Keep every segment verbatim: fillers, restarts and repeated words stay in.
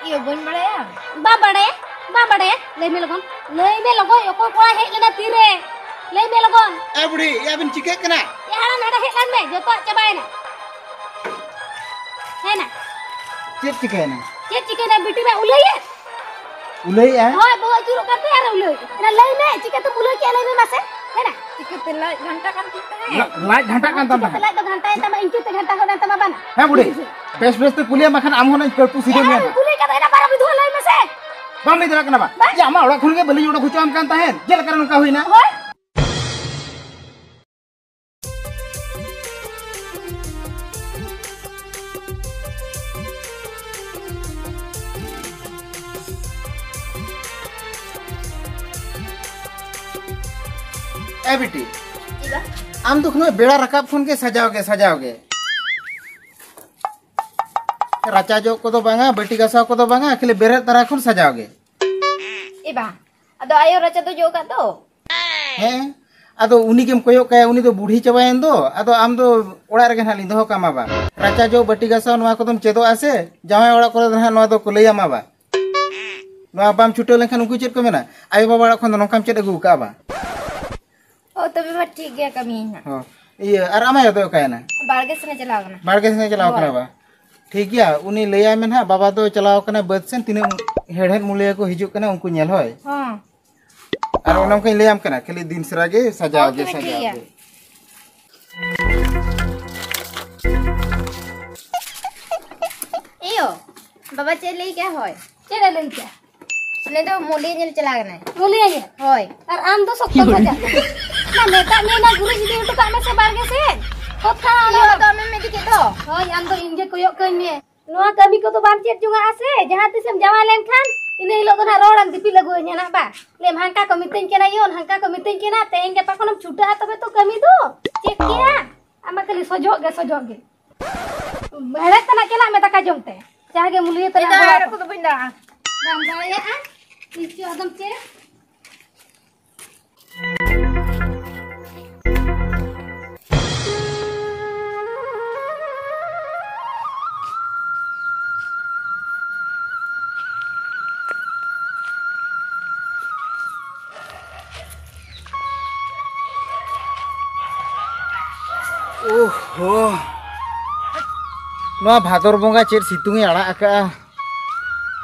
ᱤᱭᱟᱹ, ᱵᱟᱹᱧ ᱵᱟᱲᱟᱭᱟ᱾ ᱵᱟᱢ ᱵᱟᱲᱟᱭᱟ? ᱵᱟᱢ ᱵᱟᱲᱟᱭᱟ? ᱞᱟᱹᱭ ᱢᱮ ᱞᱚᱜᱚᱱ᱾ ᱞᱟᱹᱭ ᱢᱮ ᱞᱚᱜᱚᱱ, ᱚᱠᱚᱭ ᱠᱚᱲᱟᱭ ᱦᱮᱡ ᱞᱮᱱᱟ ᱛᱤᱨᱮ? ᱞᱟᱹᱭ ᱢᱮ ᱞᱚᱜᱚᱱ᱾ ᱮ ᱵᱩᱰᱷᱤ, ᱮ ᱟᱵᱤᱱ ᱪᱤᱠᱟᱹᱜ ᱠᱟᱱᱟ? ᱮ ᱦᱟᱲᱟᱢ, ᱱᱚᱰᱮ ᱦᱮᱡ ᱞᱮᱱ ᱢᱮ, ᱡᱚᱛᱚᱣᱟᱜ ᱪᱟᱵᱟᱭᱮᱱᱟ᱾ ᱦᱮᱸ ᱱᱟ᱾ ᱪᱮᱫ ᱪᱤᱠᱟᱹᱭᱮᱱᱟ? ᱪᱮᱫ ᱪᱤᱠᱟᱹᱭᱮᱱᱟ? ᱵᱤᱴᱤ ᱢᱟ ᱩᱞᱟᱹᱭᱮᱫ᱾ ᱩᱞᱟᱹᱭᱮᱫᱼᱟ? ᱦᱳᱭ, ᱵᱚᱦᱚᱜ ᱟᱹᱪᱩᱨᱚᱜ ᱠᱟᱱ ᱛᱟᱭᱟ ᱟᱨ ᱩᱞᱟᱹᱭ᱾ ᱮᱱᱟ ᱞᱟᱹᱭ ᱢᱮ, ᱪᱤᱠᱟᱹᱛᱮᱢ ᱩᱞᱟᱹᱭ ᱠᱮᱜᱼᱟ? ᱞᱟᱹᱭ ᱢᱮ ᱢᱟᱥᱮ᱾ ᱦᱮᱸ ᱱᱟ᱾ ᱪᱤᱠᱟᱹᱛᱮ ᱞᱟᱡ ᱜᱷᱟᱱᱴᱟ ᱠᱟᱱ ᱛᱤᱧ ᱛᱟᱦᱮᱸᱫ? ᱞᱟ-, ᱞᱟᱡ ᱜᱷᱟᱱᱴᱟᱜ ᱠᱟᱱ ᱛᱟᱢ ᱪᱤᱠᱟᱹᱛᱮ ᱛᱟᱦᱮᱸᱫ? ᱞᱟᱡ ᱫᱚ ᱜᱷᱟᱱᱴᱟᱭᱮᱱ ᱛᱟᱢᱟ? ᱤᱧ ᱪᱮᱫ ᱛᱮ ᱜᱷᱟᱱᱴᱟ ᱦᱚᱫ ᱮᱱ ᱛᱟᱢᱟ ᱵᱟᱝᱟ? ᱦᱮᱸ ᱵᱩᱰᱷᱤ, ᱵᱮᱥ ᱵᱮᱥ ᱛᱮ ᱠᱩᱞᱤᱭᱮᱢ, ᱵᱟᱠᱷᱟᱱ ᱟᱢ ᱦᱚᱸ ᱱᱟᱧ ᱠᱟᱹᱲᱯᱩ ᱥᱤᱫᱷᱟᱹ ᱢᱮᱭᱟ ᱮ, ᱱᱟᱦᱟᱜ᱾ ᱠᱩᱞᱤ ᱠᱟᱛᱮ ᱮᱱᱟ ᱵᱟᱨᱚ ᱵᱤᱫᱷᱩᱣᱟᱹ ᱞᱟᱹᱭ ᱢᱮᱥᱮ᱾ ᱵᱟᱢ ᱞᱟᱹᱭ ᱫᱟᱲᱮᱭᱟᱜ ᱠᱟᱱᱟ ᱵᱟ? ᱵᱟ᱾ ᱡᱮ ᱟᱢᱟᱜ ᱚᱲᱟᱜ ᱠᱷᱚᱱ ᱜᱮ ᱵᱟᱹᱞᱤᱧ ᱚᱰᱚᱠ ᱦᱚᱪᱚᱣᱟᱢ ᱠᱟᱱ ᱛᱟᱦᱮᱸᱫ, ᱪᱮᱫ ᱞᱮᱠᱟᱨᱮ ᱱᱚᱝᱠᱟ ᱦᱩᱭᱱᱟ? ᱦᱳᱭ᱾ ᱮ ᱵᱤᱴᱤ, ᱪᱮᱫ ᱵᱟ? ᱟᱢ ᱫᱚ ᱠᱷᱚᱱ ᱵᱮᱲᱟ ᱨᱟᱠᱟᱵ ᱠᱷᱚᱱ ᱜᱮ ᱥᱟᱡᱟᱣ ᱜᱮ, ᱥᱟᱡᱟᱣ ᱜᱮ᱾ ᱨᱟᱪᱟ ᱡᱚᱜ ᱠᱚᱫᱚ ᱵᱟᱝᱟ, ᱵᱟᱹᱴᱤ ᱜᱟᱥᱟᱣ ᱠᱚᱫᱚ ᱵᱟᱝᱟ, ᱠᱷᱟᱹᱞᱤ ᱵᱮᱨᱮᱫ ᱛᱟᱨᱟ ᱠᱷᱚᱱ ᱥᱟᱡᱟᱣ ᱜᱮ᱾ ᱮ ᱵᱟ, ᱟᱫᱚ ᱟᱭᱳ ᱨᱟᱪᱟ ᱫᱚ ᱡᱚᱜ ᱠᱟᱜ ᱫᱚ᱾ ᱦᱮᱸ, ᱟᱫᱚ ᱩᱱᱤ ᱜᱮᱢ ᱠᱚᱭᱚᱜ ᱠᱟᱭᱟ, ᱩᱱᱤ ᱫᱚ ᱵᱩᱲᱦᱤ ᱪᱟᱵᱟᱭᱮᱱ ᱫᱚ᱾ ᱟᱫᱚ ᱟᱢ ᱫᱚ ᱚᱲᱟᱜ ᱨᱮᱜᱮ ᱱᱟᱦᱟᱜ ᱞᱤᱧ ᱫᱚᱦᱚ ᱠᱟᱢᱟ ᱵᱟ᱾ ᱨᱟᱪᱟ ᱡᱚᱜ, ᱵᱟᱹᱴᱤ ᱜᱟᱥᱟᱣ, ᱱᱚᱣᱟ ᱠᱚᱫᱚᱢ ᱪᱮᱫᱚᱜᱼᱟ ᱥᱮ, ᱡᱟᱶᱟᱭ ᱚᱲᱟᱜ ᱠᱚᱨᱮ ᱫᱚ ᱱᱟᱦᱟᱜ ᱱᱚᱣᱟ ᱫᱚᱠᱚ ᱞᱟᱹᱭᱟᱢᱟ ᱵᱟ᱾ ᱱᱚᱣᱟ ᱵᱟᱢ ᱪᱷᱩᱴᱟᱹᱣ ᱞᱮᱱᱠᱷᱟᱱ ᱩᱱᱠᱩ ᱪᱮᱫ ᱠᱚ ᱢᱮᱱᱟ, "ᱟᱭᱳ ᱵᱟᱵᱟ ᱚᱲᱟᱜ ᱠᱷᱚᱱ ᱫᱚ ᱱᱚᱝᱠᱟᱢ ᱪᱮᱫ ᱟᱹᱜᱩ ᱠᱟᱜᱼᱟ ᱵᱟ?" ᱚ, ᱛᱚᱵᱮ ᱢᱟ ᱴᱷᱤᱠ ᱜᱮᱭᱟ, ᱠᱟᱹᱢᱤᱭᱟᱹᱧ ᱦᱟᱸᱜ᱾ ᱦᱚᱸ᱾ ᱤᱭᱟᱹ, ᱟᱨ ᱟᱢ ᱟᱭᱳ ᱫᱚ ᱚᱠᱟᱭᱮᱱᱟ? ᱵᱟᱲᱜᱮ ᱥᱮᱱᱮ ᱪᱟᱞᱟᱣ ᱠᱟᱱᱟ᱾ ᱵᱟᱲᱜᱮ ᱥᱮᱱᱮ ᱪᱟᱞᱟᱣ ᱦᱳᱭ᱾ ᱠᱟᱱᱟ ᱵᱟ? ᱴᱷᱤᱠ ᱜᱮᱭᱟ, ᱩᱱᱤ ᱞᱟᱹᱭᱟᱭ ᱢᱮ ᱱᱟᱦᱟᱜ, ᱵᱟᱵᱟ ᱫᱚ ᱪᱟᱞᱟᱣ ᱠᱟᱱᱟ ᱵᱟᱹᱫᱽ ᱥᱮᱱ, ᱛᱤᱱᱟᱹᱜ ᱦᱮᱲᱦᱮᱫ ᱢᱩᱞᱤᱭᱟᱹ ᱠᱚ ᱦᱤᱡᱩᱜ ᱠᱟᱱᱟ ᱩᱱᱠᱩ ᱧᱮᱞ, ᱦᱳᱭ᱾ ᱦᱚᱸ᱾ ᱟᱨ ᱚᱱᱮ ᱚᱱᱠᱟᱧ ᱞᱟᱹᱭᱟᱢ ᱠᱟᱱᱟ, ᱠᱷᱟᱹᱞᱤ ᱫᱤᱱ ᱥᱟᱨᱟ ᱜᱮ ᱥᱟᱡᱟᱣ ᱦᱳᱭ, ᱜᱮ, ᱛᱚᱵᱮ ᱴᱷᱤᱠ ᱥᱟᱡᱟᱣ ᱜᱮᱭᱟ᱾ ᱜᱮ᱾ ᱮᱭᱳ, ᱵᱟᱵᱟ ᱪᱮᱫ ᱞᱟᱹᱭ ᱠᱮᱜᱼᱟ? ᱦᱳᱭ᱾ ᱪᱮᱫ ᱮ ᱞᱟᱹᱭ ᱠᱮᱜᱼᱟ? ᱩᱱᱤ ᱫᱚ ᱢᱩᱞᱤᱭᱟᱹ ᱧᱮᱞ ᱪᱟᱞᱟᱣ ᱠᱟᱱᱟᱭ᱾ ᱢᱩᱞᱤᱭᱟᱹ ᱧᱮᱞ? ᱦᱳᱭ᱾ ᱟᱨ ᱟᱢ ᱫᱚ ᱥᱚᱠᱛᱚᱢ ᱥᱟᱡᱟᱜ ᱠᱟᱱᱟ᱾ ᱱᱟ, ᱢᱮᱛᱟᱜ ᱢᱮ, ᱱᱟ ᱜᱩᱨᱤᱡ ᱤᱫᱤ ᱦᱚᱴᱚ ᱠᱟᱜ ᱢᱮ ᱥᱮ ᱵᱟᱲᱜᱮ ᱥᱮᱫ᱾ ᱠᱚᱛᱷᱟ ᱤᱭᱟᱹ ᱫᱚ ᱟᱢᱮᱢ ᱤᱫᱤ ᱠᱮᱫ ᱫᱚ᱾ ᱦᱳᱭ, ᱟᱢ ᱫᱚ ᱤᱧ ᱜᱮ ᱠᱚᱭᱚᱜ ᱠᱟᱹᱧ ᱢᱮ᱾ ᱱᱚᱣᱟ ᱠᱟᱹᱢᱤ ᱠᱚᱫᱚ ᱵᱟᱢ ᱪᱮᱫ ᱡᱚᱝᱟᱜᱼᱟ ᱥᱮ, ᱡᱟᱦᱟᱸ ᱛᱤᱥᱮᱢ ᱡᱟᱶᱟᱭ ᱞᱮᱱᱠᱷᱟᱱ, ᱤᱱᱟᱹ ᱦᱤᱞᱳᱜ ᱫᱚ ᱱᱟᱦᱟᱜ ᱨᱚᱲᱮᱢ ᱫᱤᱯᱤᱞ ᱟᱹᱜᱩᱣᱟᱹᱧᱟ ᱱᱟᱦᱟᱜ, ᱵᱟ? ᱞᱟᱹᱭᱟᱢ, "ᱦᱟᱱᱠᱟ ᱠᱚ ᱢᱤᱛᱟᱹᱧ ᱠᱟᱱᱟ ᱭᱳ, ᱦᱟᱱᱠᱟ ᱠᱚ ᱢᱤᱛᱟᱹᱧ ᱠᱟᱱᱟ", ᱛᱮᱦᱮᱧ ᱜᱟᱯᱟ ᱠᱷᱚᱱᱮᱢ ᱪᱷᱩᱴᱟᱹᱜᱼᱟ ᱛᱚᱵᱮ ᱛᱚ ᱠᱟᱹᱢᱤ ᱫᱚ᱾ ᱪᱮᱫ ᱠᱮᱭᱟ? ᱟᱢ ᱢᱟ ᱠᱷᱟᱹᱞᱤ ᱥᱚᱡᱚᱜ ᱜᱮ, ᱥᱚᱡᱚᱜ ᱜᱮ᱾ ᱦᱮᱲᱦᱮᱫ ᱛᱟᱱᱟᱜ ᱪᱟᱞᱟᱜ ᱢᱮ ᱫᱟᱠᱟ ᱡᱚᱢ ᱛᱮ᱾ ᱡᱟᱦᱟᱸ ᱜᱮ ᱢᱩᱞᱤᱭᱟᱹ ᱛᱟᱱᱟᱜ ᱤᱧ ᱫᱚ ᱦᱚᱲ ᱦᱮᱲᱦᱮᱫ ᱠᱚᱫᱚ ᱵᱟᱹᱧ ᱫᱟᱲᱮᱭᱟᱜᱼᱟ᱾ ᱵᱟᱢ ᱫᱟᱲᱮᱭᱟᱜᱼᱟ? ᱱᱤᱥᱪᱚᱭ ᱟᱫᱚᱢ ᱪᱮᱫ? ᱱᱚᱣᱟ ᱵᱷᱟᱫᱚᱨ ᱵᱚᱸᱜᱟ ᱪᱮᱫ ᱥᱤᱛᱩᱝ ᱮ ᱟᱲᱟᱜ ᱟᱠᱟᱜᱼᱟ᱾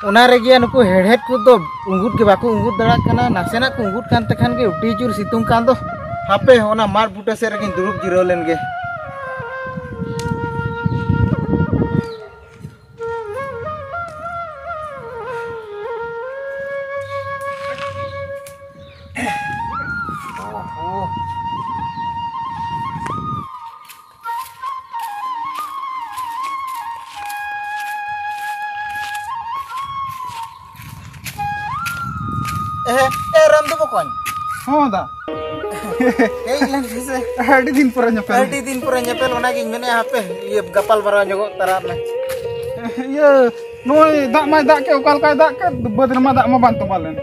ᱚᱱᱟ ᱨᱮᱜᱮ ᱱᱩᱠᱩ ᱦᱮᱲᱦᱮᱫ ᱠᱚᱫᱚ ᱩᱸᱜᱩᱫ ᱜᱮ ᱵᱟᱠᱚ ᱩᱸᱜᱩᱫ ᱫᱟᱲᱮᱭᱟᱜ ᱠᱟᱱᱟ᱾ ᱱᱟᱥᱮᱱᱟᱜ ᱠᱚ ᱩᱸᱜᱩᱫ ᱠᱟᱱ ᱛᱮᱠᱷᱟᱱ ᱜᱮ ᱟᱹᱰᱤ ᱡᱳᱨ ᱥᱤᱛᱩᱝ ᱠᱟᱱ ᱫᱚ᱾ ᱦᱟᱯᱮ, ᱚᱱᱟ ᱢᱟᱫ ᱵᱩᱴᱟᱹ ᱥᱮᱫ ᱨᱮᱜᱮᱧ ᱫᱩᱲᱩᱵ ᱡᱤᱨᱟᱹᱣ ᱞᱮᱱ ᱜᱮ᱾ ᱮ, ᱮ, ᱨᱟᱢᱫᱩ ᱵᱚᱠᱚᱧ᱾ ᱦᱚᱸ, ᱫᱟ᱾ ᱦᱮᱡ ᱞᱮᱱ ᱯᱮᱥᱮ᱾ ᱟᱹᱰᱤ ᱫᱤᱱ ᱯᱚᱨᱮ ᱧᱮᱯᱮᱞ᱾ ᱟᱹᱰᱤ ᱫᱤᱱ ᱯᱚᱨᱮ ᱧᱮᱯᱮᱞ, ᱚᱱᱟᱜᱤᱧ ᱢᱮᱱᱮᱫᱼᱟ, ᱦᱟᱯᱮ, ᱤᱭᱟᱹ, ᱜᱟᱯᱟᱞ ᱢᱟᱨᱟᱣ ᱧᱚᱜᱚᱜ ᱛᱟᱨᱟ ᱢᱮ᱾ ᱤᱭᱟᱹ, ᱱᱚᱜᱼᱚᱭ ᱫᱟᱜ ᱢᱟᱭ ᱫᱟᱜ ᱠᱮᱫ, ᱚᱠᱟ ᱞᱮᱠᱟᱭ ᱫᱟᱜ ᱠᱮᱫ, ᱵᱟᱹᱫᱽ ᱨᱮᱢᱟ ᱫᱟᱜ ᱢᱟ ᱵᱟᱝ ᱛᱚᱸᱵᱟ ᱞᱮᱱ᱾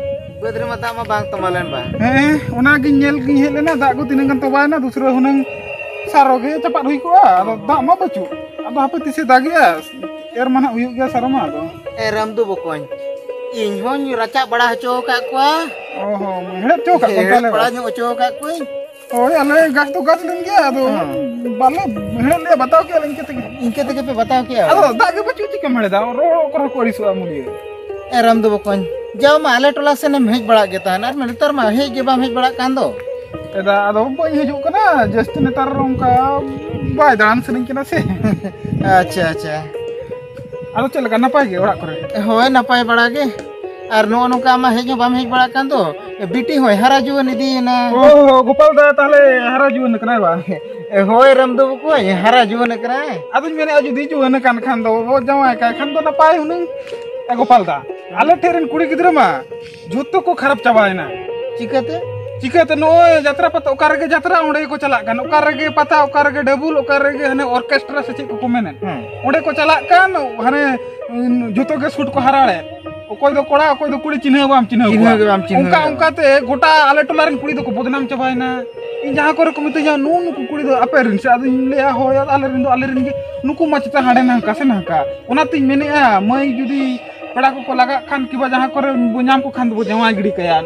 ᱵᱟᱹᱫᱽ ᱨᱮᱢᱟ ᱫᱟᱜ ᱢᱟ ᱵᱟᱝ ᱛᱚᱸᱵᱟ ᱞᱮᱱ ᱵᱟ᱾ ᱦᱮᱸ, ᱚᱱᱟᱜᱤᱧ ᱧᱮᱞ ᱜᱤᱧ ᱦᱮᱡ ᱞᱮᱱᱟ, ᱫᱟᱜ ᱠᱚ ᱛᱤᱱᱟᱹᱜ ᱜᱟᱱ ᱛᱚᱸᱵᱟᱭᱮᱱᱟ, ᱫᱩᱥᱨᱟᱹ ᱦᱩᱱᱟᱹᱝ ᱥᱟᱨᱚ ᱜᱮ ᱪᱟᱯᱟᱫ ᱦᱩᱭ ᱠᱚᱜᱼᱟ, ᱟᱫᱚ ᱫᱟᱜ ᱢᱟ ᱵᱟᱹᱪᱩᱜ᱾ ᱟᱫᱚ ᱦᱟᱯᱮ ᱛᱤᱥᱮ ᱫᱟᱜᱮᱜᱼᱟ, ᱮᱨ ᱢᱟ ᱱᱟᱦᱟᱜ ᱦᱩᱭᱩᱜ ᱜᱮᱭᱟ ᱥᱟᱨᱚ ᱢᱟ ᱟᱫᱚ᱾ ᱮ ᱨᱟᱢᱫᱩ ᱵᱚᱠᱚᱧ, ᱤᱧ ᱦᱚᱧ ᱨᱟᱪᱟᱜ ᱵᱟᱲᱟ ᱦᱚᱪᱚ ᱟᱠᱟᱫ ᱠᱚᱣᱟ᱾ ᱚ ᱦᱚᱸ, ᱦᱮᱲᱦᱮᱫ ᱦᱚᱪᱚ ᱟᱠᱟᱫ ᱠᱚᱣᱟᱢ ᱦᱮᱲᱦᱮᱫ ᱛᱟᱦᱞᱮ ᱵᱟᱲᱟ ᱵᱟ? ᱧᱚᱜ ᱦᱚᱪᱚ ᱟᱠᱟᱫ ᱠᱚᱣᱟᱧ᱾ ᱦᱳᱭ, ᱟᱞᱮ ᱜᱷᱟᱥ ᱫᱚ ᱜᱷᱟᱥ ᱞᱮᱱ ᱜᱮᱭᱟ, ᱟᱫᱚ ᱦᱮᱸ᱾ ᱵᱟᱞᱮ ᱦᱮᱲᱦᱮᱫ ᱞᱮᱭᱟ, ᱵᱟᱛᱟᱣ ᱠᱮᱜᱼᱟ ᱞᱮ ᱤᱱᱠᱟᱹ ᱛᱮᱜᱮ᱾ ᱤᱱᱠᱟᱹ ᱛᱮᱜᱮ ᱯᱮ ᱵᱟᱛᱟᱣ ᱠᱮᱜᱼᱟ? ᱟᱫᱚ ᱫᱟᱜ ᱜᱮ ᱵᱟᱹᱪᱩᱜ, ᱪᱤᱠᱟᱹᱢ ᱦᱮᱲᱦᱮᱫᱟ? ᱨᱚᱦᱚᱲ ᱠᱚᱨᱮ ᱠᱚ ᱟᱹᱲᱤᱥᱚᱜᱼᱟ ᱢᱩᱞᱤᱭᱟᱹ᱾ ᱮ ᱨᱟᱢᱫᱩ ᱵᱚᱠᱚᱧ, ᱡᱟᱣ ᱢᱟ ᱟᱞᱮ ᱴᱚᱞᱟ ᱥᱮᱱ ᱮᱢ ᱦᱮᱡ ᱵᱟᱲᱟᱜ ᱜᱮ ᱛᱟᱦᱮᱱ, ᱟᱨ ᱱᱮᱛᱟᱨ ᱢᱟ ᱦᱮᱡ ᱜᱮ ᱵᱟᱢ ᱦᱮᱡ ᱵᱟᱲᱟᱜ ᱠᱟᱱ ᱫᱚ᱾ ᱮᱫᱟ, ᱟᱫᱚ ᱵᱟᱹᱧ ᱦᱤᱡᱩᱜ ᱠᱟᱱᱟ, ᱡᱟᱹᱥᱛᱤ ᱱᱮᱛᱟᱨ ᱚᱱᱠᱟ ᱵᱟᱭ ᱫᱟᱬᱟᱱ ᱥᱟᱱᱟᱧ ᱠᱟᱱᱟ ᱥᱮ᱾ ᱟᱪᱪᱷᱟ, ᱟᱪᱪᱷᱟ᱾ ᱟᱫᱚ ᱪᱮᱫ ᱞᱮᱠᱟ, ᱱᱟᱯᱟᱭ ᱜᱮ ᱚᱲᱟᱜ ᱠᱚᱨᱮ? ᱦᱳᱭ, ᱱᱟᱯᱟᱭ ᱵᱟᱲᱟ ᱜᱮ᱾ ᱟᱨ ᱱᱚᱜᱼᱚ ᱱᱚᱝᱠᱟ ᱟᱢ ᱢᱟ ᱦᱮᱡ ᱦᱚᱸ ᱵᱟᱢ ᱦᱮᱡ ᱵᱟᱲᱟᱜ ᱠᱟᱱ ᱫᱚ, ᱵᱤᱴᱤ ᱦᱚᱸᱭ ᱦᱟᱨᱟ ᱡᱩᱣᱟᱹᱱ ᱤᱫᱤᱭᱮᱱᱟ᱾ ᱚ, ᱜᱳᱯᱟᱞ ᱫᱟ ᱛᱟᱦᱞᱮ ᱦᱟᱨᱟ ᱡᱩᱣᱟᱹᱱ ᱠᱟᱱᱟᱭ ᱵᱟ? ᱦᱳᱭ, ᱨᱟᱢᱫᱩ ᱵᱚᱠᱚᱧ, ᱦᱟᱨᱟ ᱡᱩᱣᱟᱹᱱ ᱠᱟᱱᱟᱭ᱾ ᱟᱫᱚᱧ ᱢᱮᱱᱮᱫᱼᱟ, ᱡᱩᱫᱤ ᱡᱩᱣᱟᱹᱱ ᱠᱟᱱ ᱠᱷᱟᱱ ᱫᱚ, ᱵᱚ ᱡᱟᱶᱟᱭ ᱠᱟᱭ ᱠᱷᱟᱱ ᱫᱚ ᱱᱟᱯᱟᱭ ᱦᱩᱱᱟᱹᱝ᱾ ᱮ ᱜᱳᱯᱟᱞ ᱫᱟ, ᱟᱞᱮ ᱴᱷᱮᱱ ᱨᱮᱱ ᱠᱩᱲᱤ ᱜᱤᱫᱽᱨᱟᱹ ᱢᱟ ᱡᱷᱚᱛᱚ ᱠᱚ ᱠᱷᱟᱨᱟᱯ ᱪᱟᱵᱟᱭᱮᱱᱟ᱾ ᱪᱤᱠᱟᱹᱛᱮ? ᱪᱤᱠᱟᱹᱛᱮ? ᱱᱚᱜᱼᱚᱭ ᱡᱟᱛᱨᱟ ᱯᱟᱛᱟ, ᱚᱠᱟ ᱨᱮᱜᱮ ᱡᱟᱛᱨᱟ, ᱚᱸᱰᱮ ᱜᱮᱠᱚ ᱪᱟᱞᱟᱜ ᱠᱟᱱ, ᱚᱠᱟ ᱨᱮᱜᱮ ᱯᱟᱛᱟ, ᱚᱠᱟ ᱨᱮᱜᱮ ᱰᱟᱹᱵᱩᱞ, ᱚᱠᱟ ᱨᱮᱜᱮ ᱦᱟᱱᱮ ᱚᱨᱠᱮᱥᱴᱨᱟ ᱥᱮ ᱪᱮᱫ ᱠᱚᱠᱚ ᱢᱮᱱᱮᱫ, ᱦᱮᱸ᱾ ᱚᱸᱰᱮ ᱠᱚ ᱪᱟᱞᱟᱜ ᱠᱟᱱ, ᱦᱟᱱᱮ, ᱩᱸ, ᱡᱷᱚᱛᱚ ᱜᱮ ᱥᱩᱴ ᱠᱚ ᱦᱟᱨᱟᱲᱮᱫ, ᱚᱠᱚᱭ ᱫᱚ ᱠᱚᱲᱟ, ᱚᱠᱚᱭ ᱫᱚ ᱠᱩᱲᱤ, ᱪᱤᱱᱦᱟᱹ ᱵᱟᱢ ᱪᱤᱱᱦᱟᱹᱣ ᱪᱤᱱᱦᱟᱹ ᱠᱚᱣᱟ᱾ ᱜᱮ ᱵᱟᱢ ᱪᱤᱱᱦᱟᱹᱣ ᱚᱱᱠᱟ, ᱠᱚᱣᱟ᱾ ᱚᱱᱠᱟᱛᱮ ᱜᱚᱴᱟ ᱟᱞᱮ ᱴᱚᱞᱟ ᱨᱮᱱ ᱠᱩᱲᱤ ᱫᱚᱠᱚ ᱵᱚᱫᱱᱟᱢ ᱪᱟᱵᱟᱭᱮᱱᱟ᱾ ᱤᱧ ᱡᱟᱦᱟᱸ ᱠᱚᱨᱮ ᱠᱚ ᱢᱤᱛᱟᱹᱧᱟ, "ᱱᱩᱜᱼᱩ ᱱᱩᱠᱩ ᱠᱩᱲᱤ ᱫᱚ ᱟᱯᱮ ᱨᱮᱱ ᱥᱮ?" ᱟᱫᱚᱧ ᱞᱟᱹᱭᱟ, "ᱦᱳᱭ, ᱟᱞᱮ ᱨᱮᱱ ᱫᱚ, ᱟᱞᱮ ᱨᱮᱱ ᱜᱮ, ᱱᱩᱠᱩ ᱢᱟ ᱪᱮᱛᱟ ᱦᱟᱸᱰᱮ ᱱᱟᱝᱠᱟ ᱥᱮ ᱱᱟᱝᱠᱟ?" ᱚᱱᱟᱛᱤᱧ ᱢᱮᱱᱮᱫᱼᱟ, ᱢᱟᱹᱭ ᱡᱩᱫᱤ ᱯᱮᱲᱟ ᱠᱚᱠᱚ ᱞᱟᱜᱟᱜ ᱠᱷᱟᱱ, ᱠᱤᱵᱟ ᱡᱟᱦᱟᱸ ᱠᱚᱨᱮ ᱵᱚ ᱧᱟᱢ ᱠᱚ ᱠᱷᱟᱱ ᱫᱚᱵᱚ ᱡᱟᱶᱟᱭ ᱜᱤᱰᱤ ᱠᱟᱭᱟ,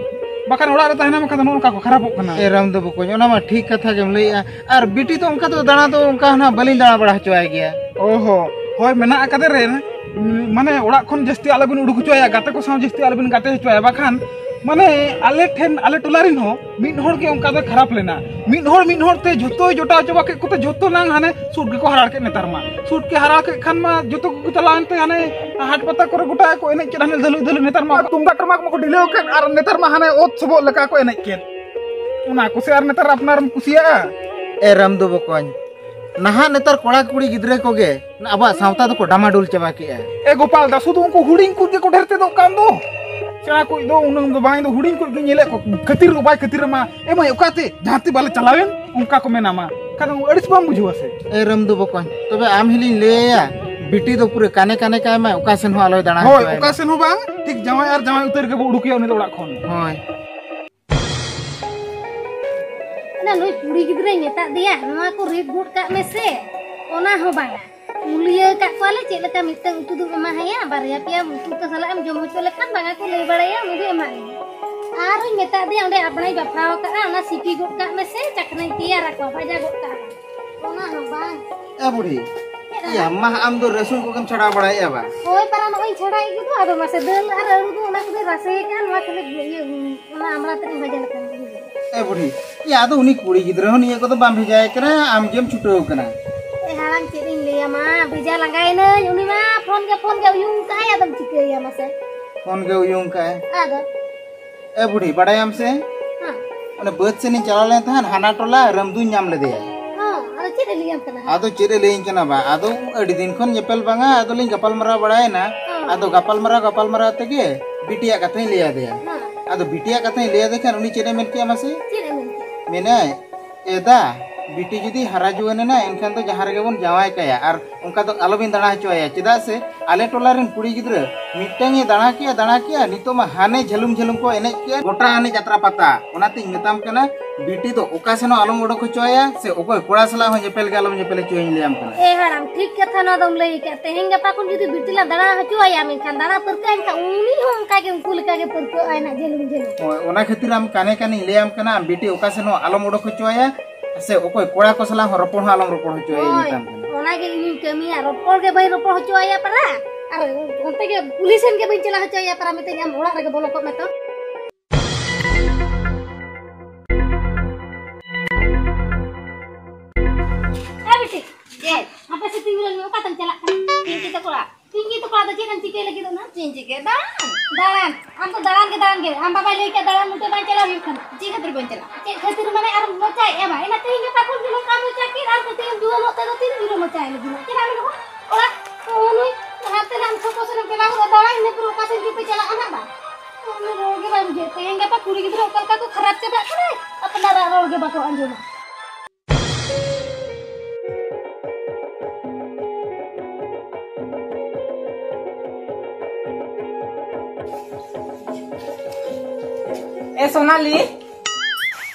ᱵᱟᱠᱷᱟᱱ ᱚᱲᱟᱜ ᱨᱮ ᱛᱟᱦᱮᱱᱟ, ᱵᱟᱠᱷᱟᱱ ᱫᱚ ᱱᱚᱜᱼᱚ ᱱᱚᱝᱠᱟ ᱠᱚ ᱠᱷᱟᱨᱟᱯᱚᱜ ᱠᱟᱱᱟ᱾ ᱮ ᱨᱟᱢ ᱫᱚ ᱵᱚᱠᱚᱧ, ᱚᱱᱟ ᱢᱟ ᱴᱷᱤᱠ ᱠᱟᱛᱷᱟ ᱜᱮᱢ ᱞᱟᱹᱭᱮᱜᱼᱟ᱾ ᱟᱨ ᱵᱤᱴᱤ ᱫᱚ ᱚᱱᱠᱟ ᱫᱚ ᱫᱟᱬᱟ ᱫᱚ ᱚᱱᱠᱟ ᱦᱟᱱᱟ ᱵᱟᱹᱞᱤᱧ ᱫᱟᱬᱟ ᱵᱟᱲᱟ ᱦᱚᱪᱚᱣᱟᱭ ᱜᱮᱭᱟ᱾ ᱚ ᱦᱚᱸ᱾ ᱦᱳᱭ, ᱢᱮᱱᱟᱜ ᱟᱠᱟᱫᱮ ᱨᱮ, ᱩᱸ, ᱢᱟᱱᱮ ᱚᱲᱟᱜ ᱠᱷᱚᱱ ᱡᱟᱹᱥᱛᱤ ᱟᱞᱚᱵᱤᱱ ᱩᱰᱩᱠ ᱦᱚᱪᱚᱣᱟᱭᱟ, ᱜᱟᱛᱮ ᱠᱚ ᱥᱟᱶ ᱡᱟᱹᱥᱛᱤ ᱟᱞᱚᱵᱤᱱ ᱜᱟᱛᱮ ᱦᱚᱪᱚᱣᱟᱭᱟ, ᱵᱟᱠᱷᱟᱱ ᱢᱟᱱᱮ ᱟᱞᱮ ᱴᱷᱮᱱ, ᱟᱞᱮ ᱴᱚᱞᱟ ᱨᱮᱱ ᱦᱚᱸ ᱢᱤᱫ ᱦᱚᱲ ᱜᱮ ᱚᱱᱠᱟ ᱫᱚ ᱠᱷᱟᱨᱟᱯ ᱞᱮᱱᱟ᱾ ᱢᱤᱫ ᱦᱚᱲ ᱢᱤᱫ ᱦᱚᱲ ᱛᱮ ᱡᱷᱚᱛᱚᱭ ᱡᱚᱴᱟᱣ ᱪᱟᱵᱟ ᱠᱮᱫ ᱠᱚᱛᱮ ᱡᱷᱚᱛᱚ ᱱᱟᱝ ᱦᱟᱱᱮ ᱥᱩᱴ ᱜᱮᱠᱚ ᱦᱟᱨᱟᱲ ᱠᱮᱫ᱾ ᱱᱮᱛᱟᱨ ᱢᱟ ᱥᱩᱴ ᱜᱮ ᱦᱟᱨᱟᱲ ᱠᱮᱫ ᱠᱷᱟᱱ ᱢᱟ ᱡᱷᱚᱛᱚ ᱠᱚᱠᱚ ᱪᱟᱞᱟᱣᱮᱱ ᱛᱮ ᱦᱟᱱᱮ ᱦᱟᱴ ᱯᱟᱛᱟ ᱠᱚᱨᱮ ᱜᱚᱴᱟ ᱠᱚ ᱮᱱᱮᱡ ᱠᱮᱫ ᱦᱟᱱᱮ ᱫᱷᱟᱹᱞᱩᱭ ᱫᱷᱟᱹᱞᱩᱭ᱾ ᱱᱮᱛᱟᱨ ᱢᱟ ᱛᱩᱢᱫᱟᱜ ᱴᱟᱢᱟᱠ ᱢᱟᱠᱚ ᱰᱷᱤᱞᱟᱹᱣ ᱠᱮᱫ ᱟᱨ ᱱᱮᱛᱟᱨ ᱢᱟ ᱦᱟᱱᱮ ᱚᱛ ᱥᱚᱵᱚᱜ ᱞᱮᱠᱟ ᱠᱚ ᱮᱱᱮᱡ ᱠᱮᱫ᱾ ᱚᱱᱟ ᱠᱚᱥᱮ ᱟᱨ ᱱᱮᱛᱟᱨ ᱟᱯᱱᱟᱨᱮᱢ ᱠᱩᱥᱤᱭᱟᱜᱼᱟ? ᱮ ᱨᱟᱢᱫᱩ ᱵᱚᱠᱚᱧ, ᱱᱟᱦᱟᱜ ᱱᱮᱛᱟᱨ ᱠᱚᱲᱟ ᱠᱩᱲᱤ ᱜᱤᱫᱽᱨᱟᱹ ᱠᱚᱜᱮ ᱟᱵᱚᱣᱟᱜ ᱥᱟᱶᱛᱟ ᱫᱚᱠᱚ ᱰᱟᱢᱟᱰᱳᱞ ᱪᱟᱵᱟ ᱠᱮᱜᱼᱟ᱾ ᱮ ᱜᱳᱯᱟᱞ ᱫᱟ, ᱥᱩᱫᱷᱩ ᱩᱱᱠᱩ ᱦᱩᱰᱤᱧ ᱠᱚ ᱜᱮᱠᱚ ᱰᱷᱮᱨ ᱛᱮᱫᱚᱜ ᱠᱟᱱ ᱫᱚ᱾ ᱥᱮᱬᱟ ᱠᱚ ᱫᱚ ᱩᱱᱟᱹᱝ ᱫᱚ ᱵᱟᱝ, ᱤᱧ ᱫᱚ ᱦᱩᱰᱤᱧ ᱠᱚ ᱜᱮ ᱧᱮᱞᱮᱫ ᱠᱚ, ᱠᱷᱟᱹᱛᱤᱨ ᱠᱚ ᱵᱟᱭ ᱠᱷᱟᱹᱛᱤᱨ ᱟᱢᱟ᱾ ᱮ ᱢᱟᱹᱭ, ᱚᱠᱟᱛᱮ ᱡᱟᱦᱟᱸ ᱛᱮ ᱵᱟᱞᱮ ᱪᱟᱞᱟᱣᱮᱱ, ᱚᱱᱠᱟ ᱠᱚ ᱢᱮᱱᱟᱢᱟ᱾ ᱠᱷᱟᱱ ᱟᱹᱲᱤᱥ ᱵᱟᱢ ᱵᱩᱡᱷᱟᱹᱣᱟ ᱥᱮ? ᱮ ᱨᱟᱢᱫᱩ ᱵᱚᱠᱚᱧ, ᱛᱚᱵᱮ ᱟᱢ ᱦᱤᱞᱤᱧ ᱞᱟᱹᱭ ᱟᱭᱟ, ᱵᱤᱴᱤ ᱫᱚ ᱯᱩᱨᱟᱹ ᱠᱟᱱᱮ ᱠᱟᱱᱮ ᱠᱟᱭ ᱢᱟᱭ, ᱚᱠᱟ ᱥᱮᱱ ᱦᱚᱸ ᱟᱞᱚᱭ ᱫᱟᱬᱟ ᱦᱳᱭ, ᱦᱚᱪᱚᱣᱟᱭ ᱚᱠᱟ ᱢᱟ᱾ ᱥᱮᱱ ᱦᱚᱸ ᱵᱟᱝ, ᱴᱷᱤᱠ ᱡᱟᱶᱟᱭ ᱟᱨ ᱡᱟᱶᱟᱭ ᱩᱛᱟᱹᱨ ᱜᱮᱵᱚ ᱩᱰᱩᱠᱮᱭᱟ ᱩᱱᱤ ᱫᱚ ᱚᱲᱟᱜ ᱠᱷᱚᱱ᱾ ᱦᱳᱭ᱾ ᱚᱱᱟ ᱱᱩᱭ ᱠᱩᱲᱤ ᱜᱤᱫᱽᱨᱟᱹᱧ ᱢᱮᱛᱟᱫ ᱫᱮᱭᱟ, ᱱᱚᱣᱟ ᱠᱚ ᱨᱤᱫ ᱜᱚᱫ ᱠᱟᱜ ᱢᱮᱥᱮ, ᱚᱱᱟ ᱦᱚᱸ ᱵᱟᱝᱟ᱾ ᱠᱩᱞᱤᱭᱟᱹ ᱟᱠᱟᱫ ᱠᱚᱣᱟᱞᱮ ᱪᱮᱫ ᱞᱮᱠᱟ ᱢᱤᱫᱴᱟᱝ ᱩᱛᱩ ᱫᱚᱢ ᱮᱢᱟ ᱦᱟᱭᱟ, ᱵᱟᱨᱭᱟ ᱯᱮᱭᱟ ᱩᱛᱩ ᱠᱚ ᱥᱟᱞᱟᱜ ᱮᱢ ᱡᱚᱢ ᱦᱚᱪᱚ ᱞᱮᱠᱷᱟᱱ ᱵᱟᱝᱟ ᱠᱚ ᱞᱟᱹᱭ ᱵᱟᱲᱟᱭᱟ, ᱩᱱᱤ ᱫᱚ ᱮᱢᱟᱜ ᱢᱮ᱾ ᱟᱨᱦᱚᱸᱧ ᱢᱮᱛᱟᱫ ᱫᱮᱭᱟ, ᱚᱸᱰᱮ ᱟᱵᱲᱟᱭ ᱵᱟᱯᱷᱟᱣ ᱟᱠᱟᱫᱼᱟ, ᱚᱱᱟ ᱥᱤᱯᱤ ᱜᱚᱫ ᱠᱟᱜ ᱢᱮᱥᱮ, ᱪᱟᱠᱷᱱᱟᱧ ᱛᱮᱭᱟᱨ ᱟᱠᱚᱣᱟ, ᱵᱷᱟᱡᱟ ᱜᱚᱫ ᱠᱟᱜᱼᱟ᱾ ᱚᱱᱟ ᱦᱚᱸ ᱵᱟᱝ᱾ ᱮ ᱵᱩᱲᱦᱤ, ᱪᱮᱫ ᱤᱭᱟᱹ, ᱟᱫᱚ? ᱢᱟ ᱟᱢ ᱫᱚ ᱨᱟᱹᱥᱩᱱ ᱠᱚᱜᱮᱢ ᱪᱷᱟᱲᱟᱣ ᱵᱟᱲᱟᱭᱮᱫᱼᱟ ᱵᱟ? ᱦᱳᱭ, ᱯᱟᱨᱟ ᱱᱚᱜᱼᱚᱭ ᱤᱧ ᱪᱷᱟᱲᱟᱭᱮᱫ ᱜᱮ ᱫᱚ, ᱟᱫᱚ ᱢᱟᱥᱮ ᱫᱟᱹᱞ ᱟᱨ ᱟᱹᱞᱩ ᱫᱚ ᱚᱱᱟ ᱠᱚᱫᱚ ᱨᱟᱥᱮ ᱟᱠᱟᱱ, ᱱᱚᱣᱟ ᱠᱷᱟᱹᱞᱤ ᱤᱭᱟᱹ, ᱚᱱᱟ ᱟᱢᱲᱟ ᱛᱮᱫ ᱤᱧ ᱵᱷᱟᱡᱟ ᱞᱮᱠᱷᱟᱱ ᱜᱮ ᱦᱩᱭᱩᱜᱼᱟ᱾ ᱮ ᱵᱩᱲᱦᱤ, ᱤᱭᱟᱹ, ᱟᱫᱚ ᱩᱱᱤ ᱠᱩᱲᱤ ᱜᱤᱫᱽᱨᱟᱹ ᱦᱚᱸ ᱱᱤᱭᱟᱹ ᱠᱚᱫᱚ ᱵᱟᱢ ᱵᱷᱮᱡᱟᱭᱮ ᱠᱟᱱᱟ, ᱟᱢ ᱜᱮᱢ ᱪᱷᱩᱴᱟᱹᱣ ᱠᱟᱱᱟ᱾ ᱮ ᱦᱟᱲᱟᱢ, ᱪᱮᱫ ᱤᱧ ᱞᱟᱹᱭᱟᱢᱟ, ᱵᱷᱮᱡᱟ ᱞᱟᱸᱜᱟᱭᱮᱱᱟᱹᱧ, ᱩᱱᱤ ᱢᱟ ᱯᱷᱳᱱ ᱜᱮ ᱯᱷᱳᱱ ᱜᱮ ᱩᱭᱩᱝ ᱠᱟᱜᱼᱟᱭ, ᱟᱫᱚᱢ ᱪᱤᱠᱟᱹᱭᱮᱭᱟ ᱢᱟᱥᱮ? ᱯᱷᱳᱱ ᱜᱮ ᱩᱭᱩᱝ ᱠᱟᱜᱼᱟᱭ᱾ ᱟᱫᱚ? ᱮ ᱵᱩᱲᱦᱤ, ᱵᱟᱲᱟᱭᱟᱢ ᱥᱮ? ᱦᱮᱸ᱾ ᱚᱱᱮ ᱵᱟᱹᱫᱽ ᱥᱮᱱᱤᱧ ᱪᱟᱞᱟᱣ ᱞᱮᱱ ᱛᱟᱦᱮᱸᱫ, ᱦᱟᱱᱟ ᱴᱚᱞᱟ ᱨᱟᱢᱫᱩᱧ ᱧᱟᱢ ᱞᱮᱫᱮᱭᱟ᱾ ᱦᱮᱸ, ᱟᱫᱚ ᱪᱮᱫ ᱮ ᱞᱟᱹᱭᱟᱢ ᱠᱟᱱᱟ? ᱟᱫᱚ ᱪᱮᱫ ᱮ ᱞᱟᱹᱭᱟᱹᱧ ᱠᱟᱱᱟ ᱵᱟ, ᱟᱫᱚ ᱟᱹᱰᱤ ᱫᱤᱱ ᱠᱷᱚᱱ ᱧᱮᱯᱮᱞ ᱵᱟᱝᱟ, ᱟᱫᱚ ᱞᱤᱧ ᱜᱟᱯᱟᱞ ᱢᱟᱨᱟᱣ ᱵᱟᱲᱟᱭᱮᱱᱟ᱾ ᱦᱮᱸ᱾ ᱟᱫᱚ ᱜᱟᱯᱟᱞ ᱢᱟᱨᱟᱣ, ᱜᱟᱯᱟᱞ ᱢᱟᱨᱟᱣ ᱛᱮᱜᱮ ᱵᱤᱴᱤᱭᱟᱜ ᱠᱟᱛᱷᱟᱧ ᱞᱟᱹᱭ ᱟᱫᱮᱭᱟ᱾ ᱦᱮᱸ᱾ ᱟᱫᱚ ᱵᱤᱴᱤᱭᱟᱜ ᱠᱟᱛᱷᱟᱧ ᱞᱟᱹᱭ ᱟᱫᱮ ᱠᱷᱟᱱ ᱩᱱᱤ ᱪᱮᱫ ᱮ ᱢᱮᱱ ᱠᱮᱜᱼᱟ ᱢᱟᱥᱮ? ᱪᱮᱫ ᱮ ᱢᱮᱱ ᱠᱮᱜᱼᱟ? ᱢᱮᱱᱟᱭ, "ᱮ ᱫᱟ, ᱵᱤᱴᱤ ᱡᱩᱫᱤ ᱦᱟᱨᱟ ᱡᱩᱣᱟᱹᱱ ᱮᱱᱟ, ᱮᱱᱠᱷᱟᱱ ᱫᱚ ᱡᱟᱦᱟᱸ ᱨᱮᱜᱮ ᱵᱚᱱ ᱡᱟᱶᱟᱭ ᱠᱟᱭᱟ, ᱟᱨ ᱚᱱᱠᱟ ᱫᱚ ᱟᱞᱚᱵᱤᱱ ᱫᱟᱬᱟ ᱦᱚᱪᱚ ᱟᱭᱟ, ᱪᱮᱫᱟᱜ ᱥᱮ ᱟᱞᱮ ᱴᱚᱞᱟ ᱨᱮᱱ ᱠᱩᱲᱤ ᱜᱤᱫᱽᱨᱟᱹ ᱢᱤᱫᱴᱟᱝ ᱮ ᱫᱟᱬᱟ ᱠᱮᱜᱼᱟ, ᱫᱟᱬᱟ ᱠᱮᱜᱼᱟ, ᱱᱤᱛᱚᱜ ᱢᱟ ᱦᱟᱱᱮ ᱡᱷᱟᱹᱞᱩᱢ ᱡᱷᱟᱹᱞᱩᱢ ᱠᱚ ᱮᱱᱮᱡ ᱠᱮᱜᱼᱟ, ᱜᱚᱴᱟ ᱦᱟᱱᱮ ᱡᱟᱛᱨᱟ ᱯᱟᱛᱟ᱾ ᱚᱱᱟᱛᱤᱧ ᱢᱮᱛᱟᱢ ᱠᱟᱱᱟ, ᱵᱤᱴᱤ ᱫᱚ ᱚᱠᱟ ᱥᱮᱱ ᱦᱚᱸ ᱟᱞᱚᱢ ᱚᱰᱚᱠ ᱦᱚᱪᱚ ᱟᱭᱟ, ᱥᱮ ᱚᱠᱚᱭ ᱠᱚᱲᱟ ᱥᱟᱞᱟᱜ ᱦᱚᱸ ᱧᱮᱯᱮᱞ ᱜᱮ ᱟᱞᱚᱢ ᱧᱮᱯᱮᱞ ᱦᱚᱪᱚᱭᱟᱹᱧ ᱞᱟᱹᱭᱟᱢ ᱠᱟᱱᱟ᱾ ᱮ ᱦᱟᱲᱟᱢ, ᱴᱷᱤᱠ ᱠᱟᱛᱷᱟ ᱱᱚᱣᱟ ᱫᱚᱢ ᱞᱟᱹᱭ ᱟᱠᱟᱫ᱾ ᱛᱮᱦᱮᱧ ᱜᱟᱯᱟ ᱠᱷᱚᱱ ᱡᱩᱫᱤ ᱵᱤᱴᱤ ᱞᱟᱝ ᱫᱟᱬᱟ ᱦᱚᱪᱚ ᱟᱭᱟ, ᱢᱮᱱᱠᱷᱟᱱ ᱫᱟᱬᱟ ᱯᱟᱹᱨᱠᱟᱹᱣ ᱮᱱ ᱠᱷᱟᱱ ᱩᱱᱤ ᱦᱚᱸ ᱚᱱᱠᱟ ᱜᱮ ᱩᱱᱠᱩ ᱞᱮᱠᱟ ᱜᱮ ᱯᱟᱹᱨᱠᱟᱹᱜ ᱟᱭ ᱱᱟᱜ ᱡᱷᱟᱹᱞᱩᱢ ᱡᱷᱟᱹᱞᱩᱢ᱾ ᱦᱳᱭ, ᱚᱱᱟ ᱠᱷᱟᱹᱛᱤᱨ ᱟᱢ ᱠᱟᱱᱮ ᱠᱟᱱᱮᱧ ᱞᱟᱹᱭᱟᱢ ᱠᱟᱱᱟ, ᱟᱢ ᱵᱤᱴᱤ ᱚᱠᱟ ᱥᱮᱱ ᱦᱚᱸ ᱟᱞᱚᱢ ᱚᱰᱚᱠ ᱦᱚᱪᱚ ᱟᱭᱟ, ᱥᱮ ᱚᱠᱚᱭ ᱠᱚᱲᱟ ᱠᱚ ᱥᱟᱞᱟᱜ ᱦᱚᱸ ᱨᱚᱯᱚᱲ ᱦᱚᱸ ᱟᱞᱚᱢ ᱨᱚᱯᱚᱲ ᱦᱚᱪᱚ ᱟᱭᱟ, ᱦᱳᱭ, ᱢᱮᱛᱟᱢ ᱠᱟᱱᱟ᱾ ᱚᱱᱟ ᱚᱱᱟᱜᱮ ᱤᱧᱤᱧ ᱠᱟᱹᱢᱤᱭᱟ, ᱨᱚᱯᱚᱲ ᱜᱮ ᱵᱟᱹᱧ ᱨᱚᱯᱚᱲ ᱦᱚᱪᱚ ᱟᱭᱟ ᱯᱟᱨᱟ᱾ ᱟᱨ ᱚᱱᱛᱮ ᱜᱮ ᱯᱩᱞᱤᱥ ᱮᱱ ᱜᱮ ᱵᱟᱹᱧ ᱪᱟᱞᱟᱣ ᱦᱚᱪᱚ ᱟᱭᱟ ᱯᱟᱨᱟ, ᱢᱤᱛᱟᱹᱧ, "ᱟᱢ ᱚᱲᱟᱜ ᱨᱮᱜᱮ ᱵᱚᱞᱚ ᱠᱚᱜ ᱢᱮ ᱛᱚ᱾" ᱮ ᱵᱤᱴᱤ, ᱪᱮᱫ? ᱟᱯᱮ ᱥᱮᱫ ᱛᱤᱸᱜᱩ ᱞᱮᱱ ᱢᱮ, ᱚᱠᱟᱛᱮᱢ ᱪᱟᱞᱟᱜ ᱠᱟᱱᱟ? ᱯᱤᱝᱠᱤ ᱛᱟᱠᱚ ᱚᱲᱟᱜ᱾ ᱯᱤᱝᱠᱤ ᱛᱟᱠᱚ ᱚᱲᱟᱜ ᱫᱚ ᱪᱮᱫ ᱮᱢ ᱪᱤᱠᱟᱹᱭ ᱞᱟᱹᱜᱤᱫ ᱚᱱᱟ? ᱪᱮᱫ ᱤᱧ ᱪᱤᱠᱟᱹᱭᱟ? ᱫᱟᱬᱟᱱ᱾ ᱫᱟᱬᱟᱱ? ᱟᱢ ᱫᱚ ᱫᱟᱬᱟᱱ ᱜᱮ ᱫᱟᱬᱟᱱ ᱜᱮ᱾ ᱟᱢ ᱵᱟᱵᱟᱭ ᱞᱟᱹᱭ ᱠᱮᱫ ᱫᱟᱬᱟᱱ ᱢᱚᱴᱮ ᱵᱟᱝ ᱪᱟᱞᱟᱣ ᱦᱩᱭᱩᱜ ᱠᱟᱱᱟ᱾ ᱪᱮᱫ ᱠᱷᱟᱹᱛᱤᱨ ᱵᱟᱹᱧ ᱪᱟᱞᱟᱜᱼᱟ? ᱪᱮᱫ ᱠᱷᱟᱹᱛᱤᱨ ᱢᱟᱱᱮ ᱟᱨ ᱢᱚᱪᱟᱭᱮᱫ ᱮᱢᱟ? ᱮᱱᱟ ᱛᱮᱦᱮᱧ ᱜᱟᱯᱟ ᱠᱷᱚᱱ ᱡᱮᱢᱚᱱ ᱠᱟᱹᱢᱤ ᱪᱟᱹᱠᱨᱤ ᱟᱨ ᱛᱮᱦᱮᱧ ᱡᱩᱣᱟᱹᱱᱚᱜ ᱛᱮᱫᱚ ᱛᱤᱱ ᱡᱳᱨᱮ ᱢᱚᱪᱟᱭ ᱞᱟᱹᱜᱤᱫ? ᱪᱮᱫᱟᱜ ᱢᱮᱱᱟᱜᱼᱟ? ᱚᱲᱟᱜ ᱱᱩᱭ ᱦᱟᱱᱛᱮ ᱱᱟᱜ ᱪᱷᱚᱠᱚ ᱥᱮᱫ ᱮᱢ ᱪᱟᱞᱟᱣ ᱜᱚᱫᱚᱜᱼᱟ, ᱫᱟᱬᱟᱱ ᱤᱱᱟᱹ ᱯᱚᱨᱮ ᱚᱠᱟ ᱥᱮᱫ ᱪᱚᱯᱮ ᱪᱟᱞᱟᱜᱼᱟ ᱱᱟᱜ ᱵᱟᱝ? ᱚᱱᱟ ᱨᱚᱲ ᱜᱮ ᱵᱟᱭ ᱵᱩᱡᱷᱟᱹᱣ᱾ ᱛᱮᱦᱮᱧ ᱜᱟᱯᱟ ᱠᱩᱲᱤ ᱜᱤᱫᱽᱨᱟᱹ ᱚᱠᱟ ᱞᱮᱠᱟ ᱠᱚ ᱠᱷᱟᱨᱟᱯ ᱪᱟᱵᱟᱜ ᱠᱟᱱᱟ, ᱟᱯᱱᱟᱨᱟᱜ ᱨᱚᱲ ᱜᱮ ᱵᱟᱠᱚ ᱟᱸᱡᱚᱢᱟ᱾ ᱮ ᱥᱳᱱᱟᱞᱤ,